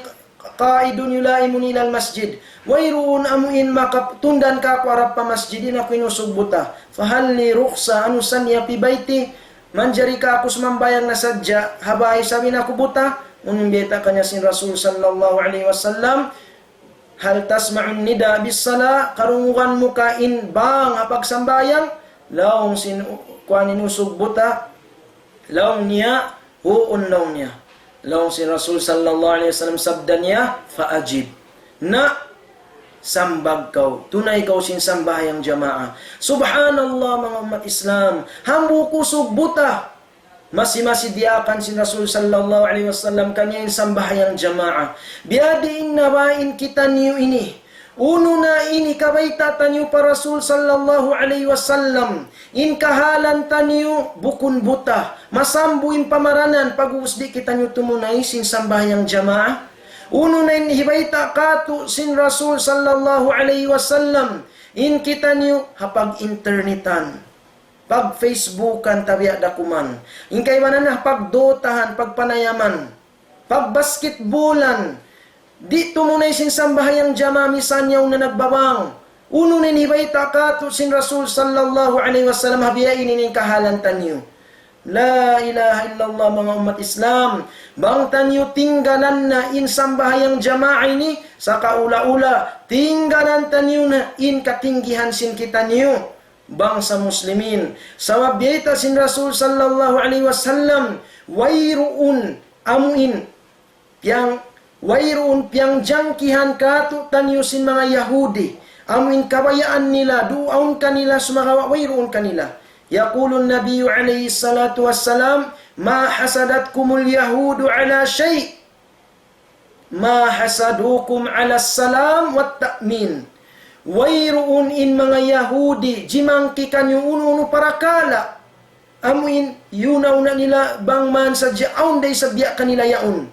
قائد يلائمني إلى المسجد. Wayruun amu in makatundan kāku' harap pa masjid, in aku in usug buta. فهل لي رخصة أن أصلي في بيتي؟ Manjari kāku' sumambahayang na sadja ha bay sabab in aku buta? Unu in biyayta' kaniya sin Rasul sallallahu alayhi wasallam, هل تسمع النداء بالصلاة؟ Karungugan mu ka in bang ha pagsambahayang? Laung sin u-, kuwan in usug buta. Laung niya, huun laung niya. Laung sin Rasul sallallahu alayhi wasallam, sabda niya, فأجب. Na, sambag kaw, tunay kaw sin sambahayang jamaa. Subhanallah, manga ummat Islam. Hambuuk usug buta. Masi-masi diyaakan sin Rasul sallallahu alayhi wasallam kaniya in sambahayang jamaa. Biyadiin na ba in kitaniyu ini? Unu na in hikabayta' taniyu pa Rasul sallallahu alayhi wasallam? In kahalan taniyu bukun buta. Masambu in pamaranan pag'ubus di' kitaniyu tumunay sin sambahayang jamaa. Unu na in hibayta' katu' sin Rasul sallallahu alayhi wasallam? In kitaniyu ha pag-internetan, pag-Facebookan, tabiya' da kuman. In kaibanan na pagdotahan, pagpanayaman, pagbasketbolan, di' tumunay sin sambahayang jamaa misan yaun na nagbabang. Unu na in hibayta' katu' sin Rasul sallallahu alayhi wasallam ha biya' ini in kahalan taniyu? La ilaha illallah, manga ummat Islam. Bang taniyu tinggalan na in sambahayang jamaa ini, sakaula-ula, tinggalan taniyu na in katinggihan sin kitaniyu bangsa Muslimin. Sabab biyayta' sin Rasul sallallahu alayhi wasallam, wayruun amuin piyang, wayruun piyangjangkihan katu' taniyu sin manga Yahudi. Amuin kabayaan nila, duun kanila sumagawa' wayruun kanila. يقول النبي عليه الصلاة والسلام: ما حسدتكم اليهود على شيء، ما حسدوكم على السلام والتأمين. Wayruun in manga Yahudi jimangki kaniyu unu-unu parakala'. Amuin, yuna-una nila bang man sadja awn da isab biya' kanila yaun.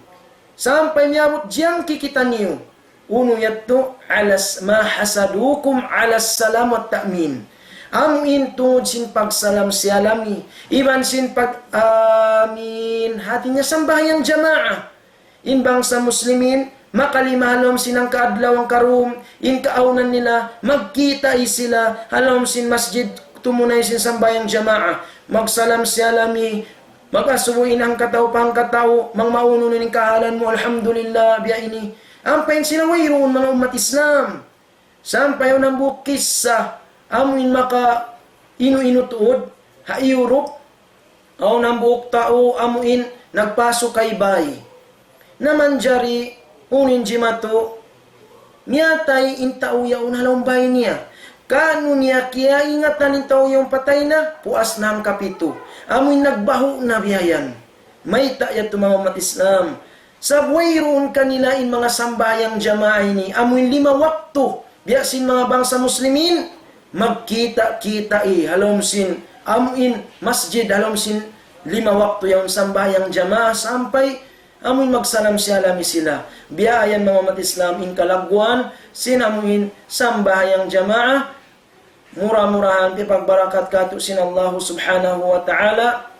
Sampay miyabut jiyangki kitaniyu. Unu yadtu, على الس-، ما حسدوكم على السلام والتأمين. Amuin tungud sin pagsalam-siyalami, iban sin pag-amin. Hati niya sambahayang jamaa. In bangsa Muslimin, makalima ha lawm sin hangka adlaw hangka dum, in kaawnan nila, magkita' sila ha lawm sin masjid, tumunay sin sambahayang jamaa, magsalam-siyalami, mag-asubu in hangkatau pa hangkatau, bang maunu in kahalan mu, alhamdulillah, biya' ini. Ampa in sila wayruun, manga ummat Islam. Sampay awn hambuuk kissa, amuin makainu-inu tuud, ha Europe, awn hambuuk tau amuin nagpasukaybay. Na manjari unu in jimatu, miyatay in tau yaun ha lawm bay niya. Kanu niya kiyaingatan in tau yaun patay na, puas na hangkapitu. Amuin nagbahu' na biya' yan. Mayta' yadtu, manga ummat Islam? Sabab wayruun kanila in manga sambahayang jamaa ini, amuin lima waktu, biya' sin manga bangsa Muslimin, magkita'-kita' ha lawm sin, amuin masjid, ha lawm sin lima waktu yaun sambahayang jamaa, sampay amuin magsalam-siyalami sila. Biya' yan, manga ummat Islam, in kalagguan sin amuin sambahayang jamaa. Mura-murahan piyagbarakat katu' sin Allah subhanahu wa ta'ala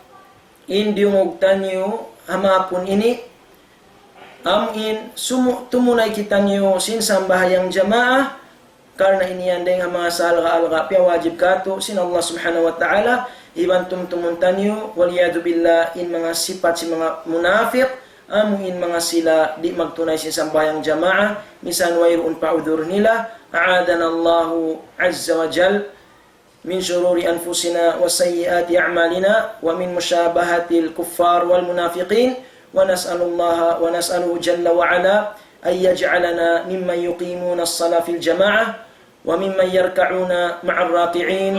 in diyungug taniyu ha mapun ini, amuin sumu-, tumunay kitaniyu sin sambahayang jamaa, karna' ini yan dayng ha manga saalga'-alga' piyawajib katu' sin Allah subhanahu wa ta'ala, iban tumtumun taniyu, والعياذ بالله, in manga sipat sin manga munafik, amuin manga sila di' magtunay sin sambahayang jamaa, misan wayruun pa udhur nila, أعاذنا الله عز وجل من شرور أنفسنا وسيئات أعمالنا ومن مشابهة الكفار والمنافقين، ونسأل الله، ونسأله جل وعلا أن يجعلنا ممن يقيمون الصلاة في الجماعة وممن يركعون مع الراكعين.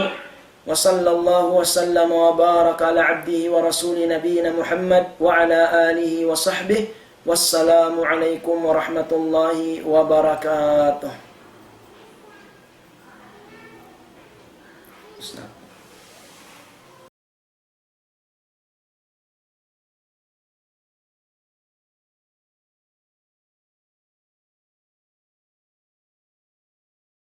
وصلى الله وسلم وبارك على عبده ورسوله نبينا محمد وعلى آله وصحبه. والسلام عليكم ورحمة الله وبركاته.